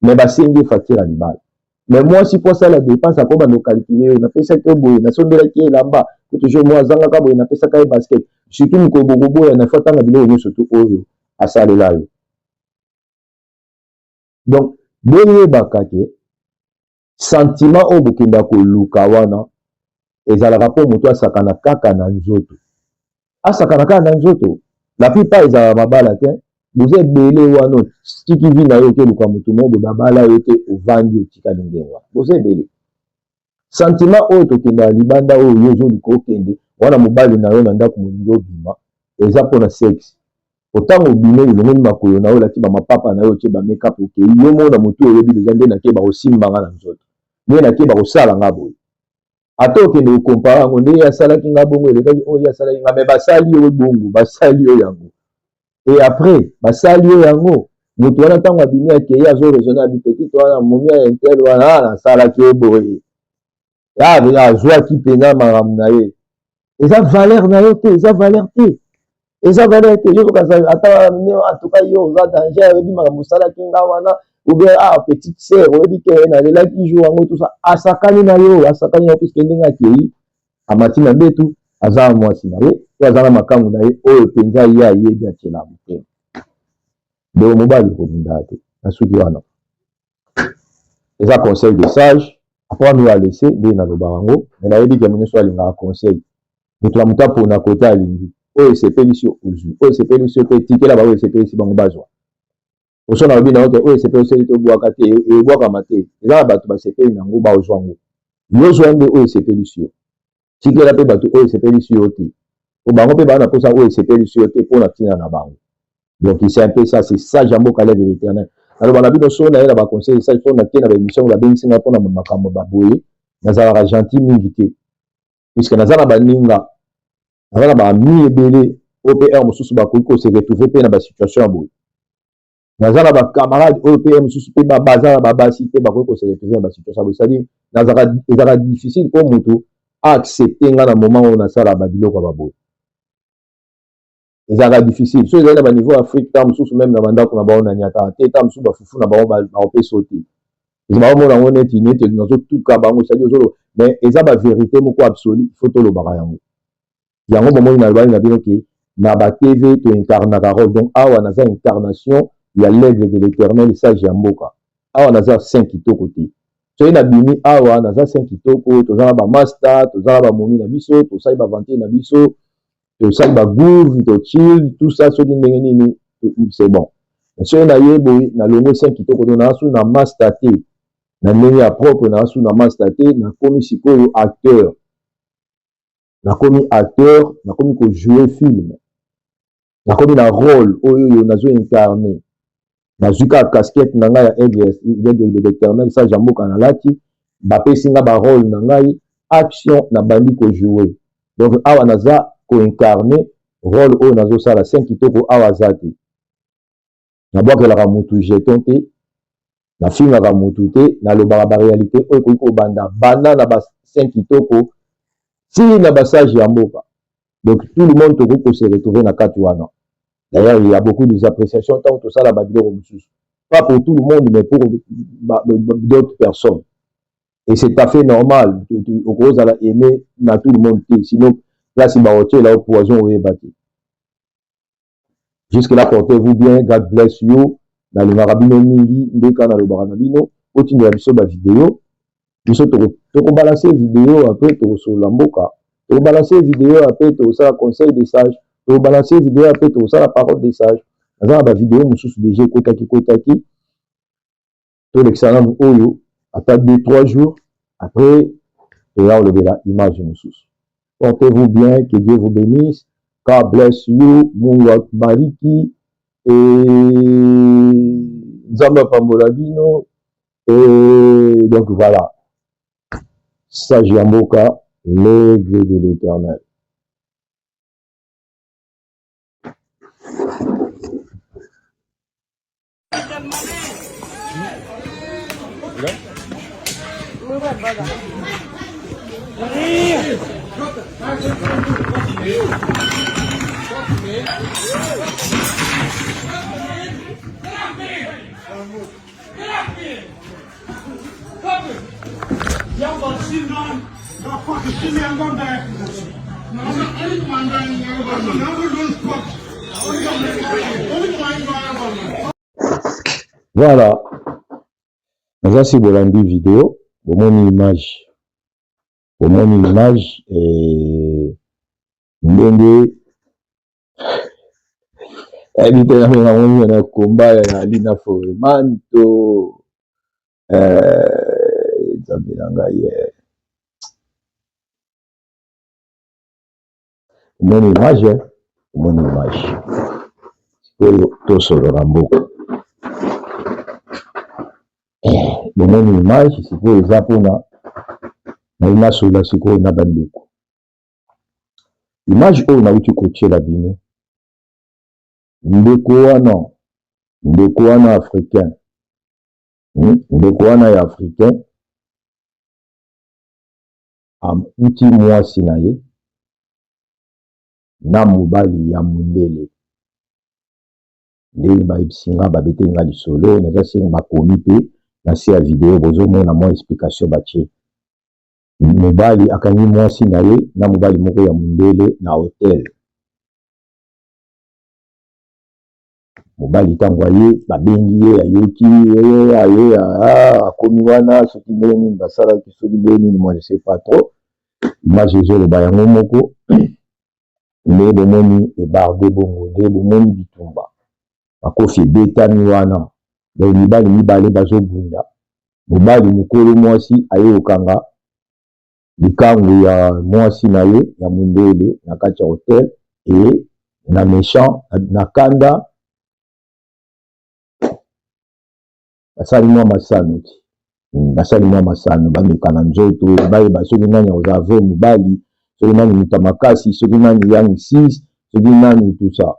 mais basengi facture ya libala. Mais mwasi, mpo asala dépense, akobanda ocalculer yo: napesaki yo boye, nasombelaki ye elamba, po toujours mo azangaka boye, napesaka ye basket. Surtout mokolo bokoboya na fo atanga biloko nyonso to oyo asalela yo. Donc boyebaka ke sentiment oyo bokenda koluka wana ezalaka mpo moto asakana kaka na nzoto, asakana kaka na nzoto. La plupart ezalaka mabala te. Boza ebele wana, otiki vie na yo, okeluka motu moko boye, babala yo te, ovandi, otikali ndenge wana. Boza ebele. Sentiment oyo tokendaka libanda, oyo yo ozoluka okende wana, mobali na yo na ndako, molingi obima, eza mpona sexe. Otango obime, elongoli makolo na yo, olati bamapapa na yo, otie bamakeup, okei yo moko na motu, oyebi deja nde nake, bakosimbanga na nzoto, nde nake, bakosala nga boye. Ata okende kocomparer yango, nde ye asalaki nga bongo, elekaki oyo ye asalaki nga. Mais basali yo bongo, basali yo yango, et après basali yo yango, moto wana, ntango abimi, akei, azoraisonner, abi: petite wana, momi ya un tel wana, nasalaki ye boye, azwaki mpenza makambo na ye. Eza valeur na yo te, eza valeur te, eza valeur te. Yo zokaza ata, en tout cas yo oza danger, oyebi makambo osalaki nga wana, ou bien ah, petite sœur, oyebi ke nalelaki jour yango, tout ça. Asakani na yo, asakani na yo, puisque ndenge akei, amati na mbetu, aza na mwasi na ye to aza na makambo na ye oyo mpenza ye ayebi, atiela motema. Donc mobali kobunda te. Na suki wana, eza conseil de sage, apprendre oyo alese nde nalobaka yango. Mais nayebi ke nyonso alingaka conseil. Moto na moto apona kote alingi. Oyo esepelisi yo, ozwi. Oyo esepelisi yo te, etikela bango. Esepelisi bango, bazwa. Oso nalobi na yo te, oyo esepelisi yo te, obwaka te, ebwakama te. Eza na bato basepeli nango, bazwa yango. Yo zwa nde oyo esepelisi yo, tikela mpe bato oyo esepelisi yo te, po bango mpe baa na mposa oyo esepelisi yo te, mpo na ntina na bango. Donc c'est un peu ça. C'est ça, Jambo Kaleb de l'Éternel. Naloba na bino, so naye na baconseil sage, so nake na baémission, babengisi ngai mpona makambo baboye, nazalaka gentil mingi te, puisque naza na baninga, naza na baami ebele oyo mpe heure mosusu bakoki kose retrouver mpe na basituation ya boye. Naza na bacamarade oyo mpe mosusu mpe baza na babasi mpe bakoki kose retrouver na basituation ya boye. C'est-à-dire ezalaka difficile mpo moto aaccepte nga na moment oyo nasala babiloko ya baboye. Ezalaka difficile. So ezali na baniveau ya Afrique, ntango mosusu même na bandako na bango naniataka te, ntango mosusu bafufu na bango baopesa te, baomona yango neti nazotuka bango. C'est-à-dire ozolo, mais eza bavérité moko absolue, il faut tolobaka yango. Yango bomoni, nalobaki na bino ke na batv toincarnaka rôle. Donc awa naza incarnation ya l'aigle de l'Éternel, sage ya mboka. Awa naza saint kitoko te. Soki nabimi awa, naza saint kitoko, toza na bamaster, toza na bamomi na biso, tosali baventure na biso, tosali bagroove, tochill, tout ça, soki ndenge nini, c'est bon. Soki naye boye, nalongwe saint kitoko to naa su na master te, na ndenge ya propre naa su na master te. Nakomi sikoyo acteur, nakomi acteur, nakomi kojouer film, nakomi na rôle oyo oyo nazo incarner. Nazwi kaka casquette na ngai ya aigle de l'Éternel, sage ya mboka, nalati, bapesi nga barôle na ngai, action, nabandi kojouer. Donc awa naza koincarner rôle oyo nazosala. Saint kitoko awa aza te. Nabwakelaka mutu jeton te, nafingaka mutu te, nalobaka baréalité oyo ekoki kobanda banda na basaint kitoko ti na basage ya mboka. Donc tout le monde tokoki kose retrouver na kati wana. D'ailleurs, il y a beaucoup des appréciations ntango tosala babiloko mosusu, pas pour tout le monde, mais pour d'autres personnes, et c'est tout à fait normal. Okozala aimé na tout le monde te, sinon place baotiela yo poison, oyeba te. Jusque là, portez-vous bien, God bless you. Nalingaka bino mingi. Ndeka nalobaka na bino, otindela biso bavideo, biso tokobalancer video, après tokosolola mboka, tokobalancer video, après tokosala conseil des sages, tokobalancer video, après tokosala parole des sages. Naza na bavideo mosusu déjà ekotaki kotaki. Tolekisa nanu oyo ata 2 3 jours, après toya kolobela image mosusu. Portez-vous bien, que Dieu vous bénisse. God bless you. Mungu akubariki. Nzambe apambola bino. Et donc voilà, sage ya mboka. L'aigle de l'Éternel. Voilà, naza si bolandi video, bomoni image, bomoni image eh, ndenge nayebi te nabenga ngo na combat ya Lina Foreman to eh, nzambe na ngai eh. Omoni image eh? Omoni image sikoyo tosolola mboka eh, bomoni image sikoyo eza mpona naye nasolola sikoyo na bandeko. Image oyo nauti kotiela bino, ndeko wana, ndeko wana africain, Ndeko wana ya africain akuti mwasi na ye na mobali ya mundele. Ndenge bayebisi nga, babeteli nga lisolo, naza senge bakomi pe na se ya video, bozomona mwa explication batie. Mobali akangi mwasi na ye na mobali moko ya mundele na hotel. Mobali ntango aye, babengi ye, ayoki aye, akomi wana, soki ndenge nini basalaki, soki ndenge nini, moi je sais pas trop. Image ezoloba yango moko nde bomoni ebarde bongo, nde bomoni bitumba, makofi ebetami wana, donc mibali mibale bazobunda, mobali mokolo mwasi aye kokanga likangu ya mwasi na ye ya mundele na kati ya hotel et na mechant na kanda basali mwa masano ti basali mwa masano, bameka na nzoto, bayeba soki nani akozala vrai mobali, soki nani moto ya makasi, soki nani yang 6, soki nani tout ça.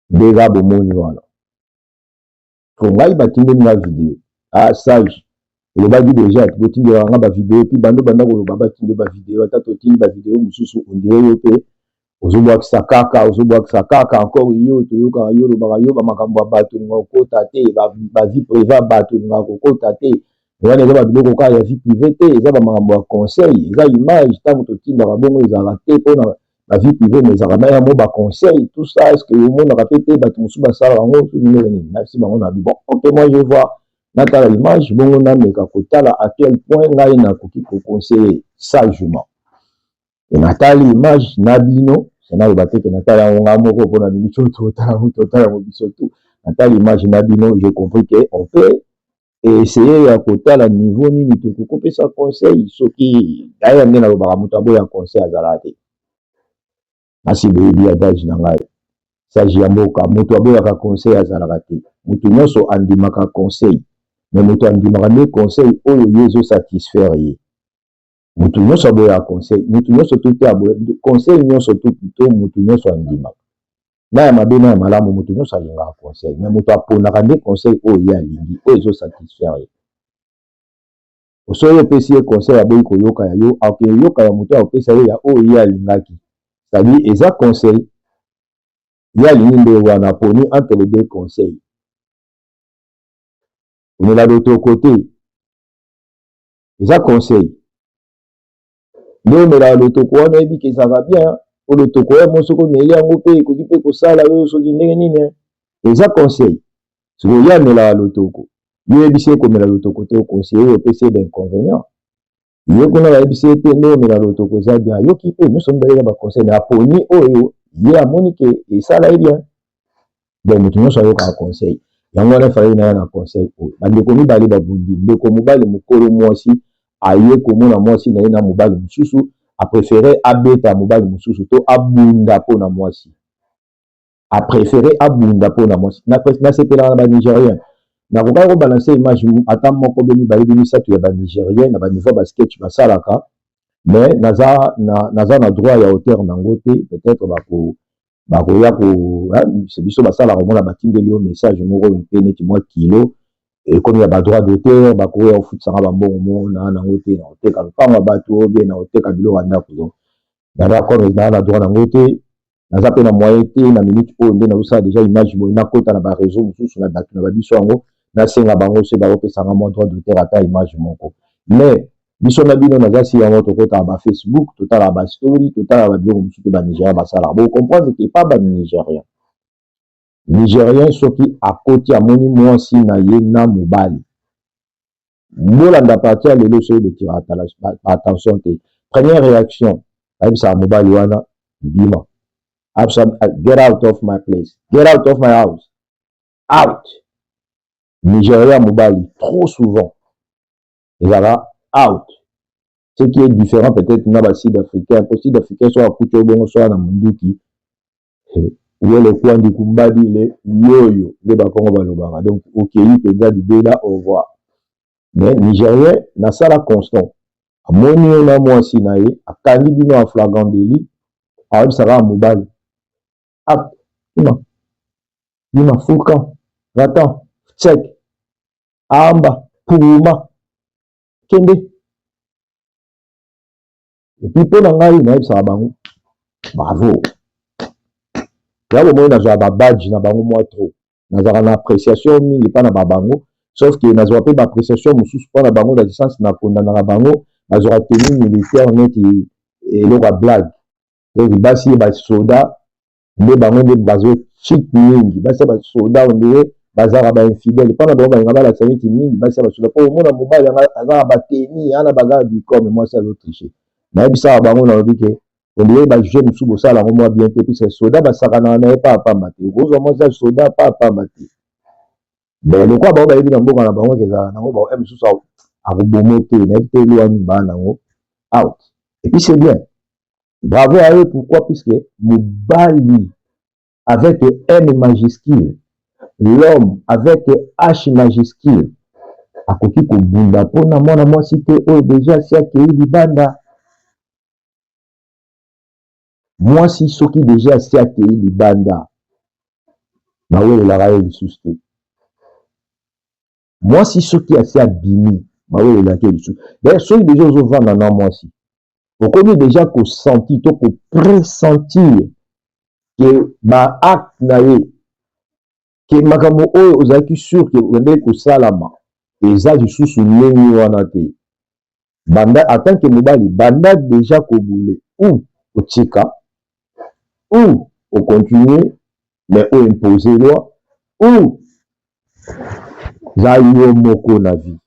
Nde kaka bomoni wana. Po ngai batindeli nga video. Ah sage, olobaki dejà botindelaka nga ba video puis banda obanda koloba batinda yo ba video, ata totindi ba video mosusu on dirait yo pe ozobwakisa kaka, ozobwakisa kaka encore yo toyokaka yo olobaka yo ba makambo ya bato olingaka kokota te, ba vie privee ya bato olingaka kokota te. Wana eza ba biloko kaka ya vie privee te, eza ba makambo ya conseil, eza image tango totindaka bongo ezalaka te pona ba vie privee mais ezalaka na yango ba conseil tout ça. Est ce que omonaka pe te bato mosusu basalaka yango soki ndenge nini? Nayebisi bango na bon, ok, moi je vois, natala image bongo nameka kotala à quel point ngai nakoki koconseiller sagement. E natali image na bino, naloba te ke natala yango ngai moko mpona biso totala yango, totala yango biso tout. Natali image na bino, j'ai compris que on peut essayer ya kotala niveau nini tokoki kopesa conseil. Soki d'ailleurs nde nalobaka moto aboya conseil azalaka te, nasi boyebi adage na ngai sage ya mboka, moto aboyaka conseil azalaka te. Moto nyonso andimaka conseil, mais moto andimaka nde conseil oyo ye ezosatisfaire ye. Moto nyonso aboyaka conseil, moto nyonso to te aboya conseil nyonso to plutôt moto nyonso andimaka na ya mabe na ya malamu, moto nyonso alingaka conseil, mais moto aponaka nde conseil oyo ye alingi, oyo ezosatisfaire ye. Soki opesi ye conseil aboyi koyoka ya yo, akoyoka ya moto akopesa ye ya oyo ye alingaki, c'est-à-dire eza conseil ye alingi nde wana, aponi entre les deux conseils. Omela lotoko te, eza conseil nde omelaka lotoko wana, oyebi ke ezalaka bien, po lotoko ya mo soki omeli yango mpe ekoki mpe kosala yo soki ndenge nini, eza conseil. Soki oye amelaka lotoko, yo oyebisi ye komela lotoko te, oconseille ye, opesi ye bainconvénient, ye kuna bayebisi ye te nde omela lotoko eza bien, ayoki mpe nyonso mibale eza baconseil, mais aponi oyo ye amoni ke esala ye bien. Donc moto nyonso ayokaka conseil, yango wana efalaki naya na conseil oyo. Bandeko mibale babundi, ndeko mobali mokolo mwasi aye komona mwasi na ye na mobali mosusu, apréféré abeta mobali mosusu to abunda mpona mwasi, apréféré abunda mpona mwasi. Nasepelaka na banigérien, nakokaki kobalancer image ata moko be mibale be misato ya banigérien na baniveau ya basketch basalaka. Mais naza na droit ya auteur nango te. Peut-être bakoya ko biso basalaka, omona batindeli yo message moko mpe neti mwa kilo ekomi ya badroit d'auteur, bakoya kofutisanga bambongo mo na nango te, na koteka lopango ya bato ou bien na koteka biloko ya ndako. Donc naza comme naa na droit nango te, naza mpe na moyen te. Na minute oyo nde nazosala déjà image boye, nakota na bareseau mosusu na bato na babiso yango, nasenga bango soki bakopesanga mwa droit d'auteur, ata image moko. Mais biso na bino naza si yango, tokotaka bafacebook, totalaka bastory, totalaka babiloko mosusu mpe banigérien basalaka. Bocomprendre ke pa banigérien, nigérien soki akoti, amoni mwasi na ye na mobali, bolanda parti ya lelo, soki botiraka attention te, première réaction bayebisaka mobali wana: "Bima, get out of my place, get out of my house, out." Nigéria, mobali trop souvent ezalaka out, ce qui est différent peut-être na basud africain, po sud africain so akuti obongo so na munduki wele kwandi kumbadi le yoyo nde bakongo balobaka. Donc okei mpenza libela, au revoir. Mais nigérien nasala constant, amoni yo na mwasi na ye, akangi bino ya flagrant délit, ayebisaka mobali: "Out, bima, bima, fuka va-t'en, check amba puma, kende." Et puis mpo na ngai nayebisaka bango bravo. Ya bomoi, nazwaka babadge na bango mwa trop, nazalaka na appréciation mingi mpa na babango, sauf ke nazwaka mpe baappréciation mosusu mpo na bango na licence. Nakondanaka bango, bazwaka tenue militaire neti eloko ya blague. Donc basi ye basoda nde bango nde bazocheat mingi. Basi ya basoda nde bazalaka bainfidèle mpona bango, balinga balakisa neti mingi basi ya basoda, mpo omona mobali azaka batenue ana bagarde du corps, mais mwasi azotriche. Nayebisaka bango, nalobi ke ondire bajeu mosusu bosala yango mwa bien te, puisque soda basakanaka na ye pa apamba te, okozwa mwasi ya soda pa apamba te. Mais lokola bango bayebi na mboka na bango ezala nango, ba mosusu akobomo te, nayebi te eloko wani baa nango out. Et puis c'est bien, bravo à eux. Pourquoi? Puisque mobali avec M majuscule, l'homme avec H majuscule, akoki kobunda mpona mwana mwasi te oyo déjà si akei libanda. Mwasi soki déjà asi akei libanda, bawelelaka ye lisusu te. Mwasi soki asi abimi, bawelelaka ye lisusu. D'ailleurs, soki déjà ozovanda na mwasi, okomi déjà kosentir to kopressentir ke baacte na ye, ke makambo oyo ozalaki sûr ke okendeki kosalama eza lisusu ndenge wana te, banda en tant que mobali, banda déjà kobule ou otika ou ocontinue, mais oimpose loi ou za yo moko na vie.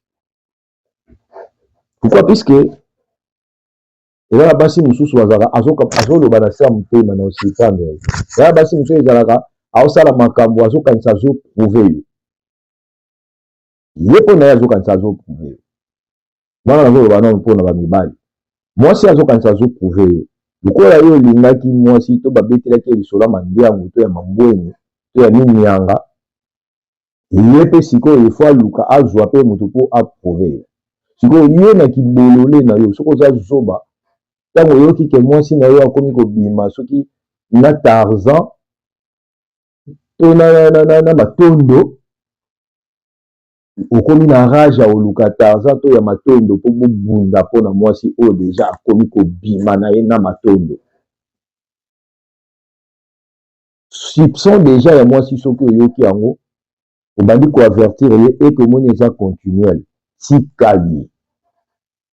Pourquoi? Puisque eza na basi mosusu bazalaka, azoloba na se ya motema na osurprendre. Eza na basi mosusu ezalaka, aosala makambo, azokanisa azoprouve yo ye, mpo na ye azokanisa azoprouve yo. Wana nazoloba nano mpona bamibali. Mwasi azokanisa azoprouve yo, lokola yo olingaki mwasi to babetelaki ye lisolo ya mandiango to ya mambweni to ya minianga, ye mpe sikoyo efo aluka azwa mpe moto mpo aprouve yo. Sikoyo yo na kibolole na yo, soki oza zoba, ntango oyoki ke mwasi na yo akomi kobima soki na Tarzan to na matondo, okomi na rage ya koluka Tarzan to ya matondo mpo bobunda mpona mwasi oyo déjà akomi kobima na ye na matondo. Soupçon déjà ya mwasi, soki oyoki yango, obandi koavertir ye eke omoni eza continuel, tika ye.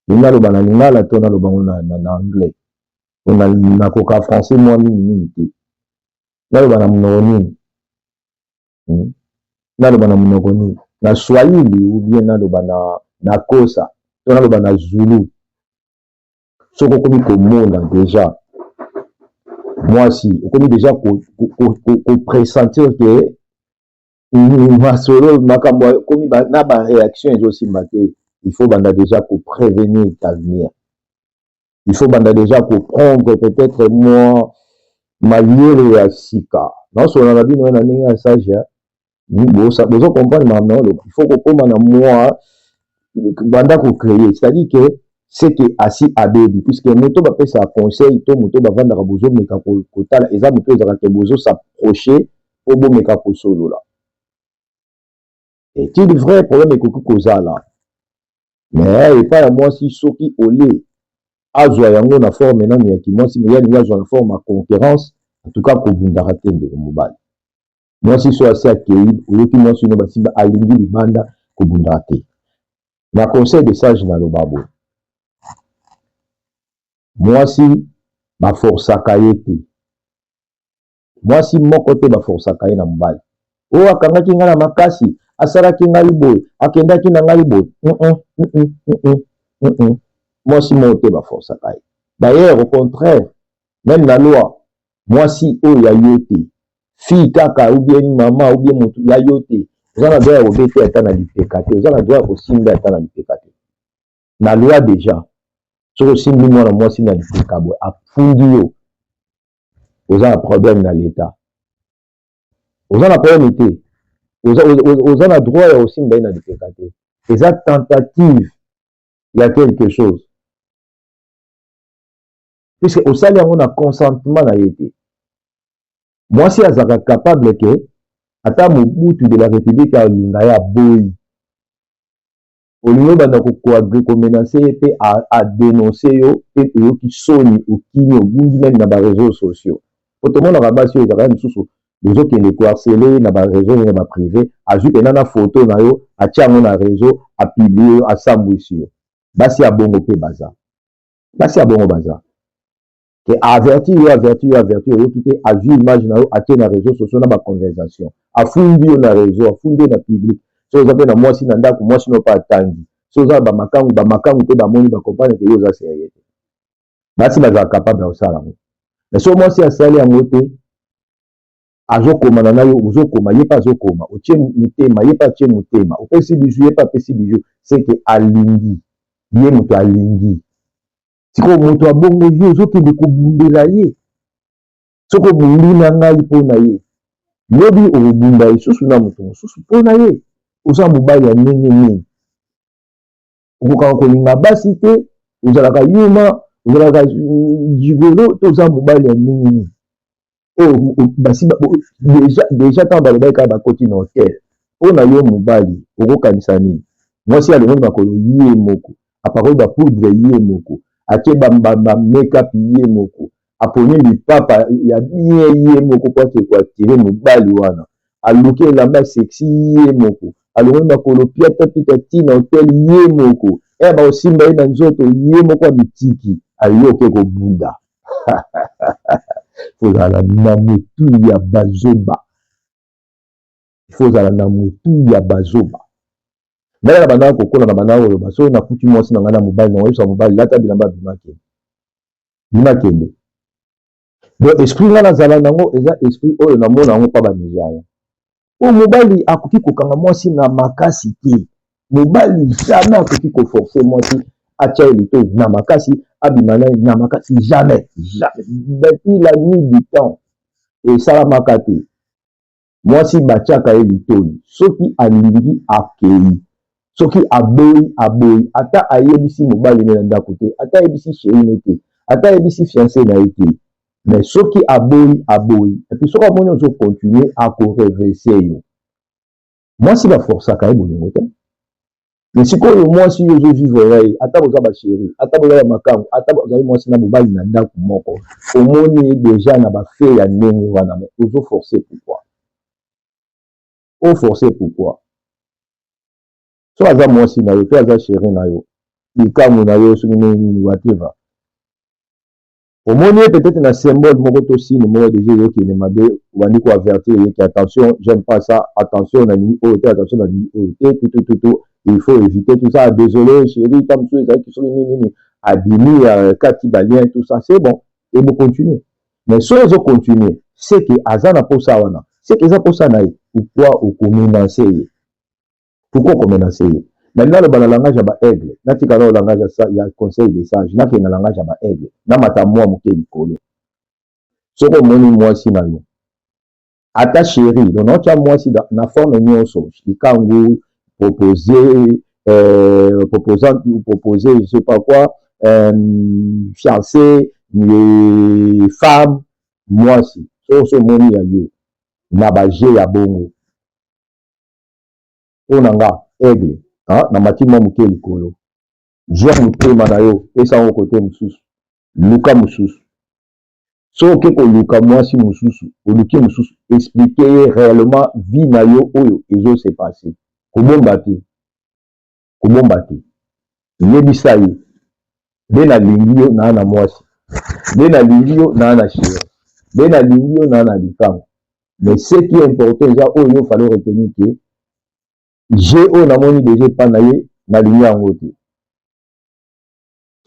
Ndenge naloba na lingala to naloba ngo na anglais, nakoka français mwa mingimingi te. Naloba na monoko nini? Naloba na monoko nini? Na swahili ou bien naloba na kosa to naloba na zulu? Soki okomi komona déjà mwasi, okomi déjà kopressentir ke masolo, makambo akomi na baréaction ezosimba te, il faut banda déjà koprévenir avenir, il faut banda déjà koprendre peut-être mwa mayele ya sika. Naosolola na bino na ndenge ya sage, bozo comprendre makambo na oloba. Il faut kokóma na mwa banda kocréer, c'est-à-dire que C'est que asi abebi, puisque moto bapesaka conseil to moto bavandaka, bozomeka kotala, eza moto ezalaka ke bozos'approcher mpo bomeka kosolola. Est-il vrai, problème ekoki kozala, mais epai ya mwasi, soki olie azwa yango na forme nano ya kimwasi, mais ye alingi azwa na forme ya concurrence. En tout cas, kobundaka te, ndeko mobali. Mwasi so asi akei, oyoki mwasi no basimba, alingi libanda, kobundaka te. Na conseil de sage, naloba boye: mwasi baforsaka ye te. Mwasi moko te baforsaka ye na mobali. Oyo akangaki ngai na makasi, asalaki ngai boye, akendaki na ngai boye. Mwasi moko te baforsaka ye. D'ailleurs, au contraire, même na loi, mwasi oyo ya yo te, fille kaka ou bien mama ou bien motu ya yo te, oza na droit ya kobeta ata na lipeka te, oza na droit ya kosimba ata na lipeka te. Na loi déjà, soki osimbi mwana mwasi na lipeka boye, afundi yo, oza na problème na l'État. Oza na problème te, oza na droit ya kosimba ye na lipeka te. Eza tentative ya quelque chose, puisque osali yango na consentement na ye te. Mwasi azalaka capable ke ata Mobutu de la République alinga ye, aboyi. Olingi obanda komenacer ye mpe adénoncer yo mpe oyoki soni, okimi, obundi même na baréseaux sociaux. Po tomonaka basi oyo ezalaka mosusu, bozokende koharceler na baréseau, na baprivé, azwi mpena na foto na yo, atia yango na réseau, apublier yo, asambwisi yo. Basi ya bongo mpe baza, basi ya bongo baza ke avertir yo, avertir yo, avertir, oyoki te, azwi image na yo, atie na réseau sociaux, na baconversation, afundi yo na réseau, afundi yo na public. So oza mpe na mwasi na ndako, mwasi no mpe atangi. So oza na bamakangu, bamakangu mpe bamoni, bacomprendre ke yo oza sérieux te. Basi bazala capable ya kosala yango. Mais so mwasi asali yango te, azokomana na yo, ozokoma, ye mpe azokoma, otie motema, ye mpe atie motema, opesi bijou, ye mpe apesi bijou, c'est que alingi ye, moto alingi. Sikoyo moto abongo, yo ozokende kobundela ye. Soki obundi na ngai mpo na ye, lobi okobunda lisusu na moto mosusu mpo na ye. Oza mobali ya ndenge nini? Okokaka kolinga basi te? Ozalaka yuma, ozalaka gigolo, to oza mobali ya ndenge nini? Oyo basi déjà, ntango balobaki kaka bakoti na hotel, mpo na yo mobali, okokanisa nini? Mwasi alongoli makolo ye moko, apakoli bapoudre ye moko, atie bamake-up ye moko, aponi lipapa ya bien ye moko po ake koattirer mobali wana, aluki elamba sexy ye moko, alongoli makolo, piata pita ti na hotel ye moko, e bakosimba ye na nzoto ye moko, amitiki ayoke kobunda. Kozala na motu ya bazoba, ozala na motu ya bazoba. Ngai na bandaka kokola, na bandaka koloba: soki nakuti mwasi na ngai na mobali, na oyebisa mobali: "Lata bilamba, bima, kende, bima, kende." Donc esprit ngai nazala nango eza esprit oyo namona yango mpa banigérien. Oyo mobali akoki kokanga mwasi na makasi te. Mobali jamais akoki koforcer mwasi, atia ye litoi na makasi, abima na ye na makasi. Jamais, jamais, depuis la nuit du temps esalamaka te. Mwasi batiaka ye litoi, soki alingi akei, soki aboyi, aboyi. Ata ayebisi mobali ne na ndako te, ata ayebisi chéri ne te, ata ayebisi fiancé na ye te, mais soki aboyi, aboyi. Et puis soki amoni ozocontinuer, akorenverser yo. Mwasi baforsaka ye bolingo te. Mais sikoyo mwasi oyo ozovivre ya ye, ata boza bachéri, ata boza bamakangu, ata bozali mwasi na mobali na ndako moko, omoni ye déjà na bafaits ya ndenge wana, mais ozoforcer pourquoi? Oforcer pourquoi? So aza mwasi na yo to aza chéri na yo, likambo na yo, soki ndenge nini, whatever, omoni ye peut-être na symbole moko to signe moko, déjà ezokende mabe, obandi koavertir ye ke: "Attention, j'aime pas ça. Attention, nalingi oyo te. Attention, nalingi oyo te." Tout, tout, tout, il faut éviter tout ça. "Désolé chéri, ta mosusu ezalaki soki nini nini." Abimi, kati balien, tout ça, c'est bon et bocontinue. Mais soki ezocontinue, c'est que aza na posa wana, c'est que eza posa na ye. Pourquoi okomenacer ye? Pourquoi okomenacer ye? Nalingi aloba na langage ya baaigle. Natika na langage ya conseil des sages, nakende na langage ya baaigle, namata mwa moke likolo. Soki omoni mwasi na yo, ata chéri, donc naotya mwasi na forme nyonso, likangu, proposé, proposant ou proposé, je sais pas quoi, fiancé, femme, mwasi. Soki so omoni ya yo na bajeu ya bongo, mpo na nga aigle na mati mwa moke likolo, zwa motema na yo, pesa yango kote mosusu, luka mosusu. Soki oke koluka mwasi mosusu, oluki mosusu, explique ye réellement vie na yo oyo ezose passer. Kobomba te, kobomba te. Yebisa ye nde nalingi yo naa na mwasi, nde nalingi yo naa na chéri, nde nalingi yo naa na likango. Mais ce qui est important eza oyo yo fallait retenir ke jeu oyo namoni déjà epa na ye, nalingi yango te.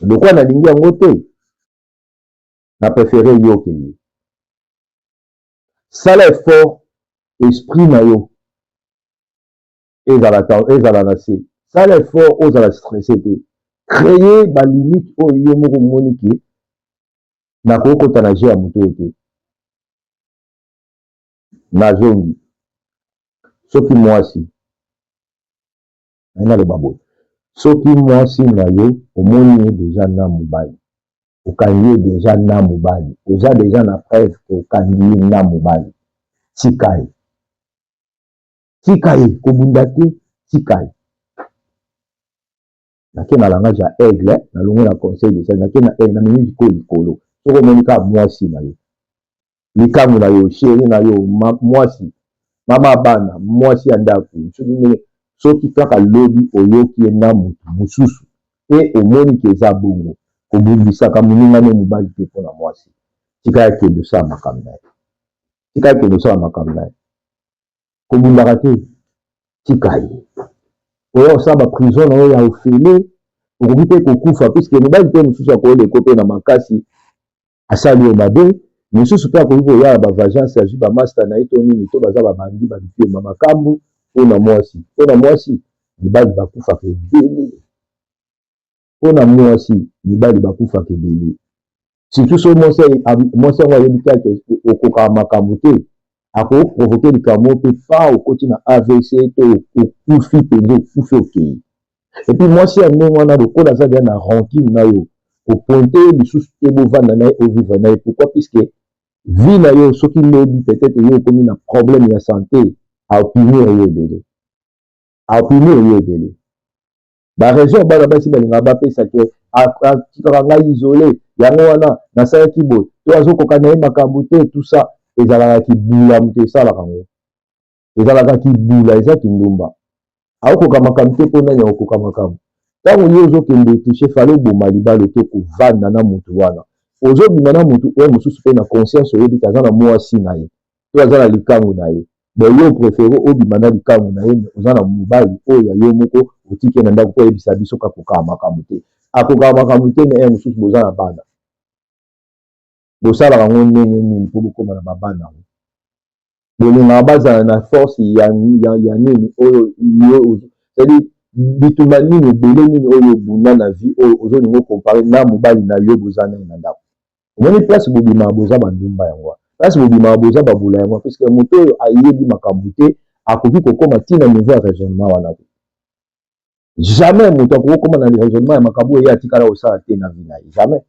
Lokola nalingi yango te, na préféré yo okende. Sala effort, esprit na yo ezala, ezala na se. Sala effort, ozala stressé te. Créer balimite oyo yo moko omoni ke nakokota na jeu ya moto oyo te. Nazongi, soki mwasi naloba boye, soki mwasi na yo omoni ye déjà na mobali, okangi ye déjà na mobali, oza déjà na preuve ke okangi ye na mobali, tika ye, tika ye, kobunda te, tika ye. Nake na langage ya aigle, nalongwe na conseil de sage, nake na aigle, namemi sikoyo likolo. Soki omoni kaka mwasi na yo, likangu na yo, chéri na yo, mwasi, mama bana, mwasi ya ndako, soki ndenge, soki kaka lobi oyoki ye na motu mosusu mpe omoni ke eza bongo, kobundisaka moninga no mobali te mpona mwasi. Tika ya kende osala makambo na ye, tika akende osala makambo na ye. Kobundaka te, tika ye. Oya kosala baprison na yo ya ofele, okoki mpe kokufa, puisque mobali mpe mosusu akoyeleko mpe na makasi, asali yo mabe. Mosusu mpe akoki koya na bavengeance, azwi bamaster na ye to nini to baza babandi, baluki yo makambo mpona mwasi. Mpona mwasi mibali bakufaka ebele, mpona mwasi mibali bakufaka ebele, surtout so mwasi yango ayebi kaka okokaka makambo te, akoprovoquer likambo mpe fa okoti na AVC to okufi mpenza, okufi, okei. Et puis mwasi ya ndenge wana, lokola aza deja na rancune na yo, kopointer ye lisusu te, bovanda na ye, ovivre na ye. Pourquoi? Puisque vie na yo, soki lobi peut-être yo okomi na problème ya santé, apunir yo ebele, apunir yo ebele. Baraison bana basi balingaka bapesa ke atikaka ngai isolé, yango wana nasalaki boye, to azokoka na ye makambo te, tout ça ezalaka kibula. Moto esalaka yango ezalaka kibula, eza kindumba. Aokoka makambo te mpo nani akokoka makambo? Ntango yo ozokende otouche, fale oboma libala, oke kovanda na motu wana, ozobima na motu oyo mosusu mpe na conscience oyebi ke aza na mwasi na ye to aza na likangu na ye. Bon, yo préféré obima na likangu na ye, mais oza na mobali oyo ya yo moko, otiki ye na ndako mpo oyebisa biso kakokaka makambo te, akokaka makambo te. Mais mosusu boza na bana, bosalaka yango ndenge nini mpo bokóma na babana yango? Bolingaka bazala na force ya nini oyo yo, c'est-à-dire bitumba nini, ebele nini oyo obunda na vie oyo ozolinga ocomparer na mobali na yo boza nani na ndako? Omoni place bobimaka, boza bandumba yango wana. Place bobimaka, boza babula yango, puisque moto oyo ayebi makambo te akoki kokóma ntina niveau ya raisonnement wana te. Jamais moto akoki kokóma na raisonnement ya makambo oyo ye atikala kosala te na vie na ye, jamais,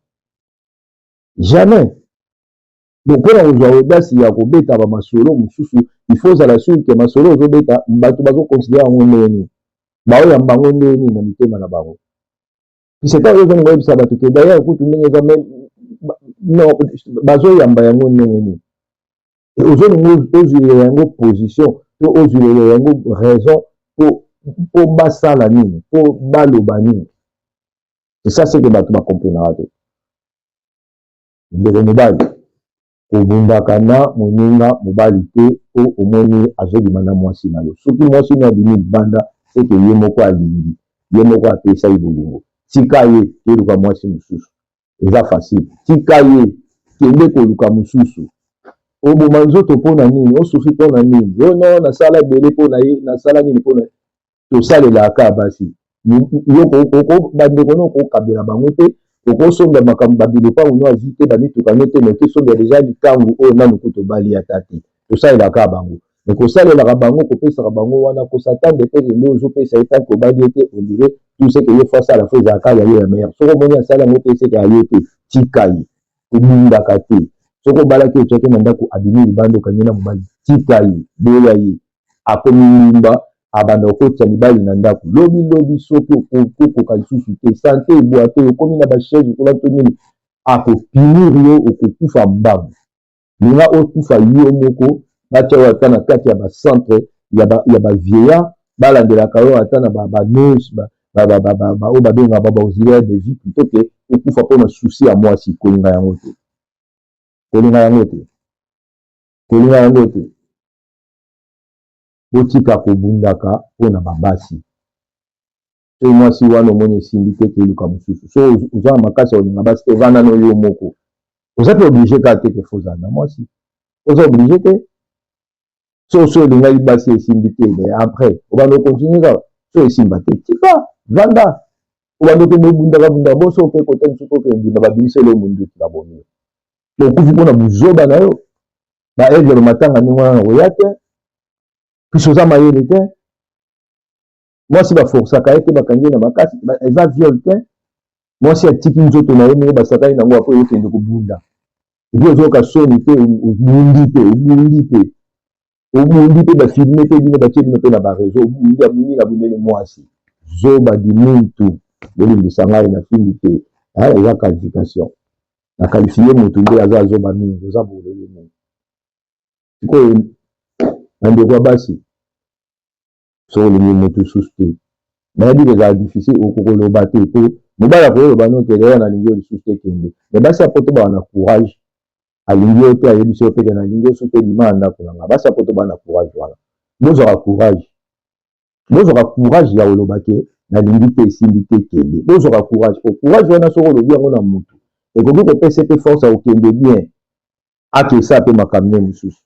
jamais. Bon, mpona kozwa audace ya kobeta bamasolo mosusu, il faut ozala sûr ke masolo ozobeta, bato bazoconsidérer yango ndenge nini, baoyamba yango ndenge nini na mitema na bango. Puisque ntango ozolinga oyebisa bato ke d'ailleurs kutu ndenge eza, non, bazoyamba yango ndenge nini? Ozolinga ozwilela yango position to ozwilela yango raison mpo basala nini, mpo baloba nini? C'est ça ce que bato bakomprenaka te. Ndeko mobali, kobundaka na moninga mobali te po omoni azobima na mwasi na yo. Soki mwasi no abimi libanda, seke ye moko alingi, ye moko apesa ye bolingo. Tika ye, keluka mwasi mosusu, eza facile. Tika ye, kende koluka mosusu. Oboma nzoto mpona nini? Osouffrir mpona nini? O no, nasala ebele mpona ye, nasala nini mpona tosalelaka basi. Yo bandeko no okokabela bango te, okosomba makambo babilopango no azwi te, bamituka no te, mais okesombela deja likangu oyo nanu kutu obali ata te. Tosalelaka bango, mais kosalelaka bango, kopesaka bango wana, kos'attendre te nde ozopesa ye. Tant que obali ye te, on dirait Tout ce que ye faut asala, faut ezalaka ya yo ya meilleur. Soki omoni asala yango te, seke ya yo te, tika ye. Kobundaka te. Soki obalaki, otiaki na ndako, abimi libanda, okangi na mobali, tika ye, boya ye. Akomi ndumba, abanda kokotisa mibali na ndako. Lobi lobi, soki okokoka lisusu te, santé ebwa te, okomi na bachaise kuna to nini, akopunir yo, okokufa mbangu. Linga okufa yo moko, batia yo ata na kati ya bacentre ya bavieillard, balandelaka yo ata na banurse oyo babengaka baauxiliaire de vie, plutôt que okufa mpona souci ya mwasi. Kolinga yango te, kolinga yango te, kolinga yango te. Botika kobundaka mpona babasi. Soki mwasi wana omoni esimbi te, keluka mosusu. So oza na makasi ya kolinga basi te, vanda no yo moko. Oza mpe obligé kaka te ke faut ozala na mwasi, oza obligé te. So so olingaki basi, esimbi te, mais après obanda ocontinue kaka. So esimba te, tika, vanda. Obanda okende obundaka bundaka, boso oke kota mosusu, oke bunda, babimiseli yo munduki, babomi yo, okufi mpona buzoba na yo. Baaigle bamatanga ndenge wana na koya te, puisque oza mayele te. Mwasi baforsaka ye te, bakangi ye na makasi, eza viol te. Mwasi atiki nzoto na ye moko, basakani nango. Apo eyokende kobunda, et puis ozoyoka soni te, obundi mpe, obundi mpe, obundi mpe, bafilme mpe bino, batie bino mpe na baréseau. Obundi, abundi na bundeli mwasi. Zoba di muntu. Bolimbisa ngai, na findi te, eza qualification. Na qualifie motu nde aza zoba mingi, oza bolole mingi. Sikoyo, bandeko ya basi, soki olingi motu lisusu te, nayebi kozala difficile, okokoloba te, po mobali akoyoloba no te: "Leyo, nalingi yo lisusu te, kende." Mais basi ya poto baa na courage. Alingi yo te, ayebisi yo peke: "Nalingi yo susu te, bima ya ndako na nga." Basi ya poto baa na courage wana. Bozwaka courage, bozwaka courage ya koloba ke nalingi te, esimbi te, kende. Bozwaka courage, po courage wana, soki olobi yango na motu, ekoki kopesa mpe force ya kokende bien, akesa mpe makambo ne mosusu.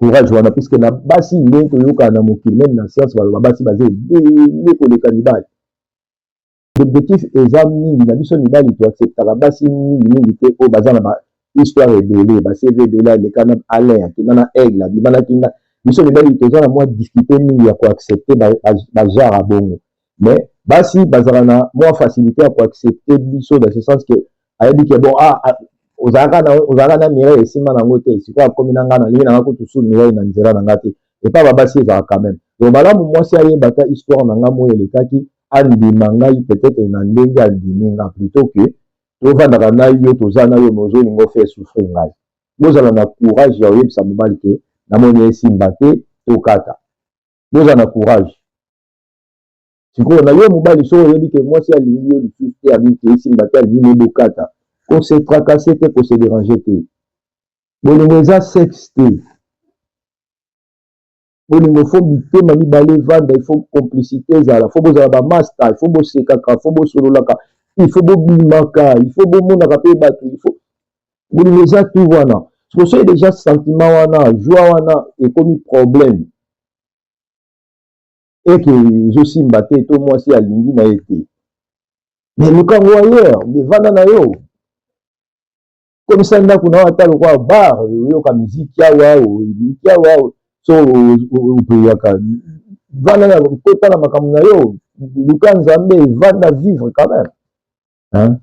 Courage wana, puisque na basi, ndenge toyokaka na mokili, même na science baloba, basi baza ebele koleka mibali. Objectif eza mingi na biso mibali, toacceptaka basi mingi mingi te oyo baza na bahistoire ebele, baCV ebele, aleka na Alain, akenda na Aigle, abima na kinga. Biso mibali toza na mwa difficulté mingi ya koaccepte bagenre ya bongo. Mais basi bazala na mwa facilité ya koaccepte biso, dans ce sens que ayebi ke bon, ah, ozalaka na Mireille, esimba nango te, sikoyo akomi na ngai, nalingi nanga kutu su Mireille na nzela na nga te. Epa babasi ezalaka quand même. Donc malamu mwasi ayeba ata histoire na nga moyo elekaki, andima ngai peut-être na ndenge andimi nga, plutôt que tovandaka na yo, toza na yo, mais ozolinga ofaire souffrir ngai. Bozala na courage ya koyebisa mobali ke namoni esimba te, tokata. Bozala na courage. Sikoyo na yo mobali, soki oyebi ke mwasi alingi yo lisusu te, alingi ke esimba te, alingi me bokata, kose tracasser te, kose déranger te. Bolingo eza sexe te. Bolingo, faut mitema mibale evanda, il faut complicité ezala, faut bozala bamaster, il faut bosekaka, faut bosololaka, il faut bobimaka, il faut bomonaka mpe bato, il faut bolingo eza tout wana. Soki déjà sentiment wana, joie wana ekomi problème, eke ezosimba te, to mwasi alingi na ye te, mais lukango ailleurs, evanda na yo, komisa ndako na yo ata lokola bar, oyoka miziki awa, miziki awa. So opeyaka, vanda na kota na makambo na yo, luka Nzambe, vanda, vivre quand même, hein?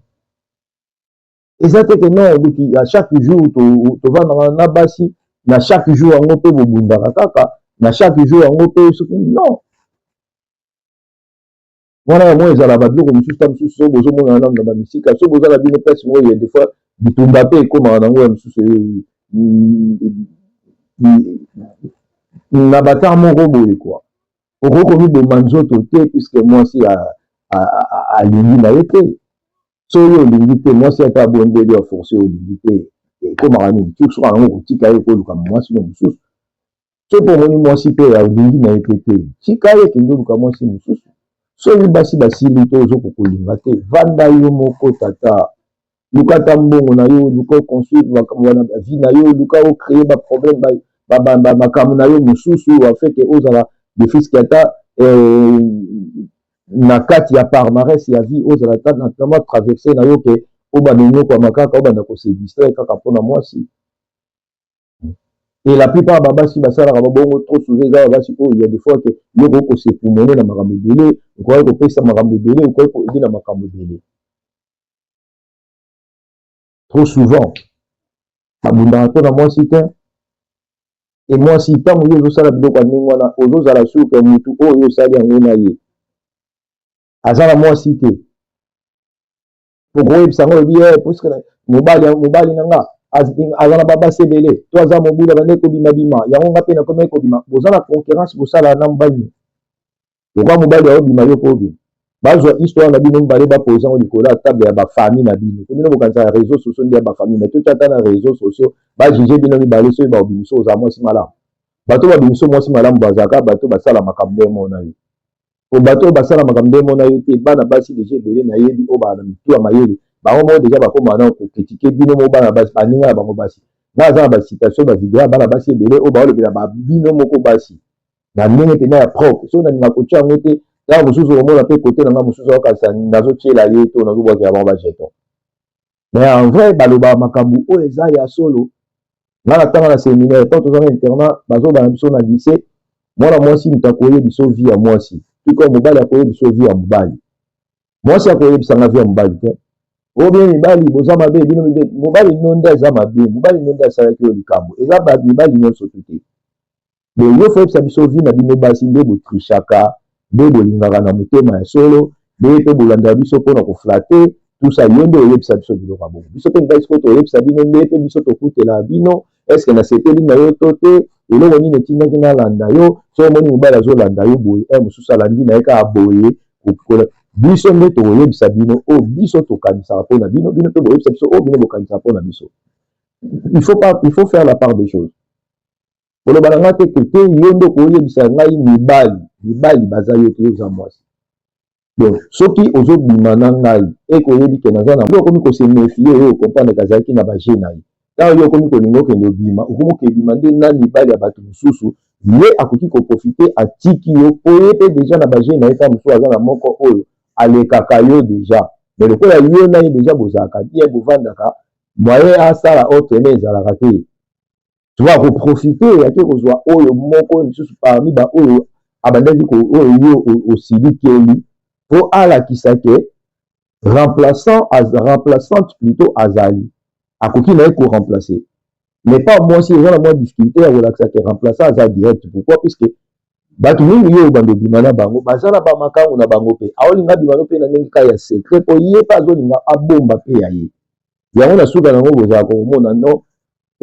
Eza te ke non, luki à chaque jour tovandaka na basi, na chaque jour yango mpe bobundaka kaka, na chaque jour yango mpe soki non wana, yango ezala babiloko mosusu. Ta mosusu so bozomonana nano na bamisika, so boza na bino place moko ye, des fois bitumba mpe ekomaka nango ya mosusu na batar moko boye kua. Okoki komiboma nzoto te puisque mwasi alingi na ye te. So oyo olingi te, mwasi ata abondeli, aforce, olingi te, ekomaka nini? Soki yango kotika ye, koluka mwasi no mosusu. So mpo omoni mwasi mpe alingi na ye mpe te, tika ye, kende oluka mwasi mosusu. Soki basi basili to ozokoka kolinga te, vanda yo moko, tata, luka ata mbongo na yo, luka oconstruire makambo na vie na yo, luka ocréer baproblème, makambo na yo mosusu, afin ke ozala defiske ata na kati ya palmarès ya vie, ozala ata na mwa traverse na yo, ke obanda onyokwama kaka, obanda kose distraire kaka mpona mwasi. Et la plupart babasi basalaka babongo trop souvent eza babasi oyo ya des fois ke yo okoki kosepumone na makambo ebele, okoki kopesa makambo ebele, okoki koaider na makambo ebele. Trop souvent babundaka mpo na mwasi te. E mwasi, ntango yo ozosala biloko ya ndenge wana, ozozala sûr que motu oyo osali yango na ye aza na mwasi te. Okoyebisa yango, olobi puisque mobali na nga aza na babasi ebele to aza mobulu, abandi kobimabima, yango nga mpe nakomi kobima. Boza na concurrence, bosala na mobali. Lokwa mobali aobima, yo mpo obima, bazwa histoire na bino mibale, baposer yango likolo ya table ya bafamille na bino. Po bino bokanisa ya réseaux sociaux nde ya bafamille, mais toki ata na réseaux sociaux, bajuger bino mibale. Soki baobimiso, ozala mwasi malamu. Bato babimiso mwasi malamu bazalaka bato basala makambo ndenge mona yo. Po bato oyo basala makambo ndenge mona yo te, bana basi déjà ebele nayebi oyo baa na mitu ya mayele, bango moko déjà bakóma na kocritiquer bino moko bana basi, baninga na bango basi. Nga aza na bacitation, bavideo ya bana basi ebele oyo baolobela babino moko basi na ndenge mpenza ya propre. Soki nalinga kotia yango te, ntango mosusu omona mpe kote na nga mosusu aokanisa nazotiela ye to nazobwakela bango bajeton. Mais en vrai, balobaka makambo oyo eza ya solo. Nga na ntanga na séminaire, ntango toza na internat, bazobana biso na lycée: mwana mwasi moto akoyebi biso vie ya mwasi, tuka mobali akoyebi biso vie ya mobali. Mwasi akoyebisanga vie ya mobali te. Oyo bino mibali boza mabe, bino mobali no nde aza mabe, mobali no nde asalaki oyo likambo. Eza mibali nyonso tu te. Bon, yo faut yebisa biso vie na bino basi, nde botrichaka, nde bolingaka na motema ya solo, nde mpe bolandaka biso mpona koflatter, tout ça. Yo nde oyebisa biso biloko ya bongo. Biso mpe mibali sikoyo toyebisa bino nde mpe biso tokutelaka bino. Est-ce nasepeli na yo to te? Eloko nini etindaki nalanda yo? So omoni mobali azolanda yo boye, e mosusu alandi na ye kaka boye, biso nde tokoyebisa bino oyo biso tokanisaka mpona bino. Bino mpe boyebisa biso oyo bino bokanisaka mpona biso. Il faut pas, il faut faire la part des choses. Koloba na ngai te ke te, yo nde okoyebisa ngai mibali. Mibali baza yo te, yo oza mwasi. Bon, soki ozobima na ngai, ekoyebi ke naza na, okomi kose méfier. Oyo ocomprendre ke azalaki na baje na ye. Ntango yo okomi kolinga okende obima, okomi okebima nde na mibali ya bato mosusu, ye akoki koprofiter, atiki yo, po ye mpe déjà na baje na ye. Ntango mosusu aza na moko oyo alekaka yo déjà, mais lokola yo na ye déjà bozalaka bien, bovandaka, moyen asala autre ne ezalaka te. Tu vois, koprofiter, ake kozwa oyo moko lisusu parmi baoyo abandaki, oyo yo osilikeli, mpo alakisa ke remplaçant, remplaçante plutôt azali, akoki na ye koremplacer. Mais pas mwasi, eza na mwa difficulté ya kolakisa ke remplaçant aza direct. Pourquoi? Puisque bato mingi oyo bando obima na bango baza na bamakangu na bango, mpe aolinga bima no mpe na ndenge kaka ya secret, mpo ye mpe azolinga abomba mpe ya ye yango. Na suka nango, bozala komona no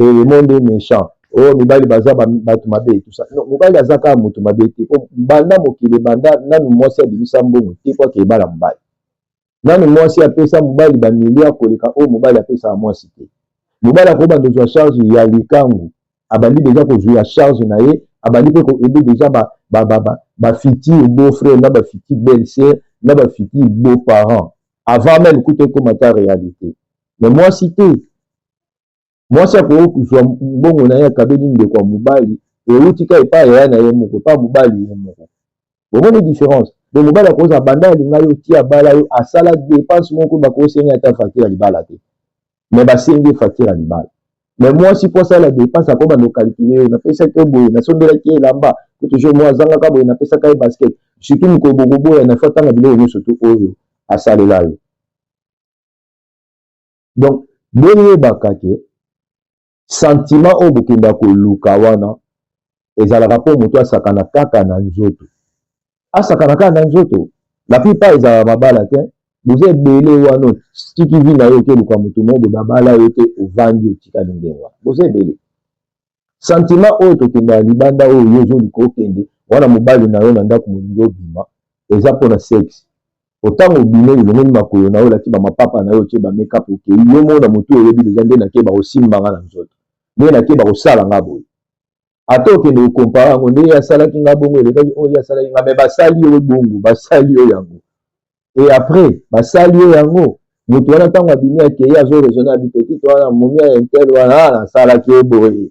le monde est méchant, oyo mibali baza bato mabe, tout ça. Non, mobali aza kaka moto mabe te. Po banda mokili banda, nanu mwasi abimisa mbongo te po ake ebala mobali. Nanu mwasi apesa mobali bamilliard koleka oyo mobali apesaka mwasi te. Mobali akobanda ozwa charge ya likangu, abandi déjà kozwa charge na ye, abandi mpe koaider déjà bafutur beau frère na bafutur belle sœur na bafutur beau parent, avant même kuta ekóma ta réalité. Mais mwasi te. Mwasi akoki kozwa mbongo na ye, akabeli ndeko ya mobali, euti ka epai ya na ye moko, epai mobali ye moko. Bomoni différence? Donc mobali akozala banda alinga yo ti abala yo, asala dépense moko bakosenga ata facture ya libala te, mais basengi facture ya libala. Mais mwasi, mpo asala dépense, akobanda ocalculer: yo napesaki yo boye, nasombelaki ye elamba, po toujours mo azangaka boye, napesaka ye basket. Surtout mokolo bokoboya na faut atanga biloko nyonso to oyo asalela yo. Donc boyebaka ke sentiment oyo bokenda koluka wana ezalaka mpo moto asakana kaka na nzoto, asakana kaka na nzoto. La plupart ezalaka mabala te. Boza ebele wana, otiki vie na yo, okeluka motu moko boye, babala yo te, ovandi, otikali ndenge wana. Boza ebele. Sentiment oyo tokendaka libanda, oyo yo ozoluka okende wana, mobali na yo na ndako, molingi obima, eza mpona sexe. Otango obime, olongoli makolo na yo, olati bamapapa na yo, otie bamakeup, okei yo moko na motu, oyebi déjà nde nake bakosimbanga na nzoto, nde nake bakosala nga boye. Ata okende kocomparer yango, ndenge asalaki nga bongo elekaki oyo ye asalaki nga. Mais basali yo bongo, basali yo yango, et après basali yo yango, moto wana ntango abimi, akei, azoraisonner, abi petite wana, momi ya un tel wana, nasalaki ye boye,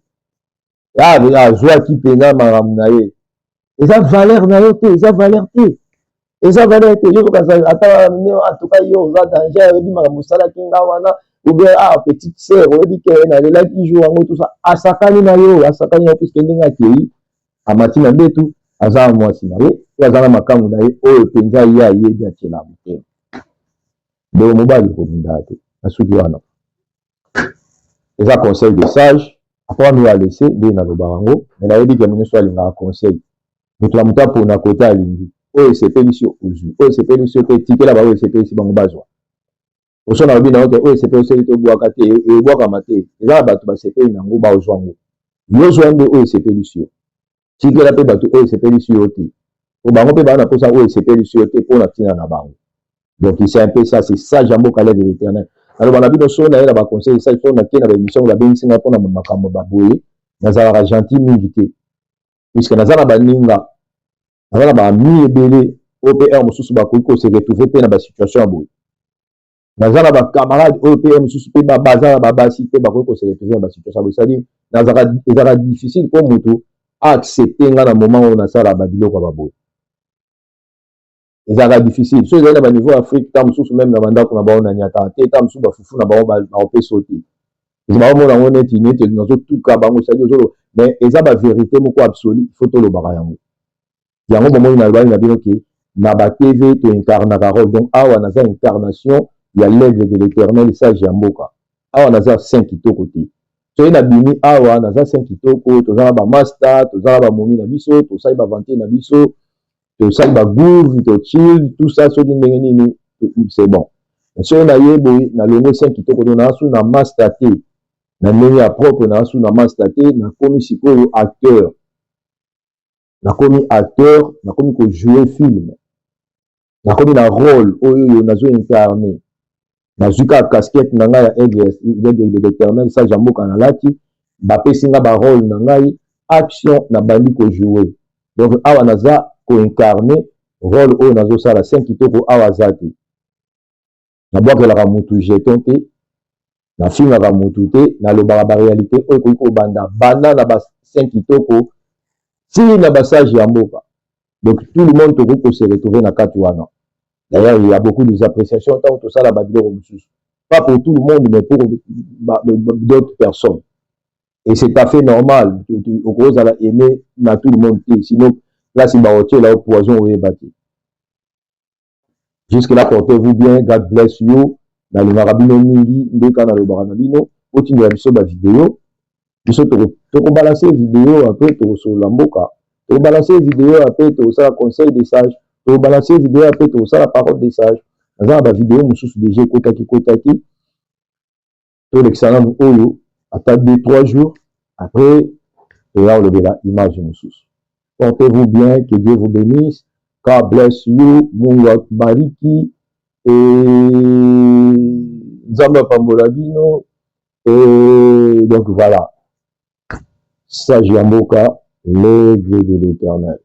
azwaki mpenza makambo na ye. Eza valeur na yo te, eza valeur te, eza valeur te. Yo ata en tout cas, yo oza danger, oyebi makambo osalaki nga wana. Ou bien, ah, petite sœur, oyebi ke nalelaki jour yango, tout ça. Asakani na yo, asakani na yo, puisque ndenge akei, amati na mbetu, aza na mwasi na ye, oyo aza na makambo na ye, oyo mpenza ye ayebi, atiela motema. Donc mobali okobunda te. Nasuki wana, eza conseil de sage. Après mi alese nde nalobaka yango, mais nayebi ke nyonso alingaka conseil. Moto na moto apona kote alingi. Oyo esepelisi yo, ozwi. Oyo esepelisi yo te, etikela bango. Esepelisi bango, bazwa. Oso nalobi na yo te, oyo esepelisi yo te, obwaka te, ebwakama te. Eza na bato basepeli nango, bazwa yango. Yo zwa nde oyo esepelisi yo, tikela mpe bato oyo esepelisi yo te, po bango mpe baa na mposa oyo esepelisi yo te, mpo na ntina na bango. Donc c'est un peu ça, c'est ça, Jambo Calais de l'Éternel. Naloba na bino, so naye na baconseil ça, il faut nake na baémission babengisi ngai mpona makambo baboye. Nazalaka gentil mingi te, puisque naza na baninga, naza na baami ebele oyo mpe heure mosusu bakoki kose retrouver mpe na basituation ya boye. Naza na bacamarade oyo mpe mosusu mpe baza na babasi mpe bakoki kose retrouver na basituation ya boye. C'est-à-dire ezalaka difficile mpo moto aaccepte nga na moment oyo nasala babiloko ya baboye. Ezalaka difficile. So ezali na baniveau ya Afrique, ta mosusu même na bandako na bango naniataka te, ta mosusu bafufu na bango baopesa te, baomona yango neti nazotuka bango. C'est-à-dire ozolo, mais eza bavérité moko absolue, il faut tolobaka yango. Yango bomoni, nalobaki na bino ke na batv toincarnaka rôle. Donc awa naza incarnation ya l'aigle de l'Éternel, sage ya mboka. Awa naza saint kitoko te. Soki nabimi awa, naza saint kitoko, toza na bamaster, toza na bamomi na biso, tosali bavanté na biso, tosali bagroove, tochill, tout ça. Soki ndenge nini, c'est bon. Soki naye boye, nalongwe saint kitoko to naa su na master te, na ndenge ya propre naa su na master te. Nakomi sikoyo acteur, nakomi acteur, nakomi kojouer film, nakomi na rôle oyo oyo nazo incarne. Nazwi kaka casquette na ngai ya aigle de l'Éternel, sage ya mboka, nalati, bapesi nga barôle na ngai, action, nabandi kojouer. Donc awa naza koincarne rôle oyo nazosala. Saint kitoko awa aza te. Nabwakelaka mutu jeton te, nafingaka mutu te, nalobaka baréalité oyo ekoki kobanda banda na basaint kitoko ti na basage ya mboka. Donc tout le monde tokoki kose retrouver na kati wana. D'ailleurs, il y a beaucoup des appréciations ntango tosala babiloko mosusu, pas pour tout le monde, mais pour d'autres personnes, et c'est à fait normal. Okozala aimé na tout le monde te, sinon place baotiela yo poison, oyeba te. Jusque là, portez-vous bien, God bless you. Nalingaka bino mingi. Nde kaka nalobaka na bino, otindela biso bavideo, biso tokobalanse video, après tokosolola mboka, tokobalanse video, après tokosala conseil des sages, tokobalanse video, après tokosala parole des sages. Naza na bavideo mosusu déjà ekotaki kotaki. Tolekisa nanu oyo ata 2 3 jours, après toya kolobela image mosusu. Portez-vous bien, que Dieu vous bénisse. God bless you. Mungu akubariki. Nzambe apambola bino. Et donc voilà, sage ya mboka, l'aigle de l'Éternel.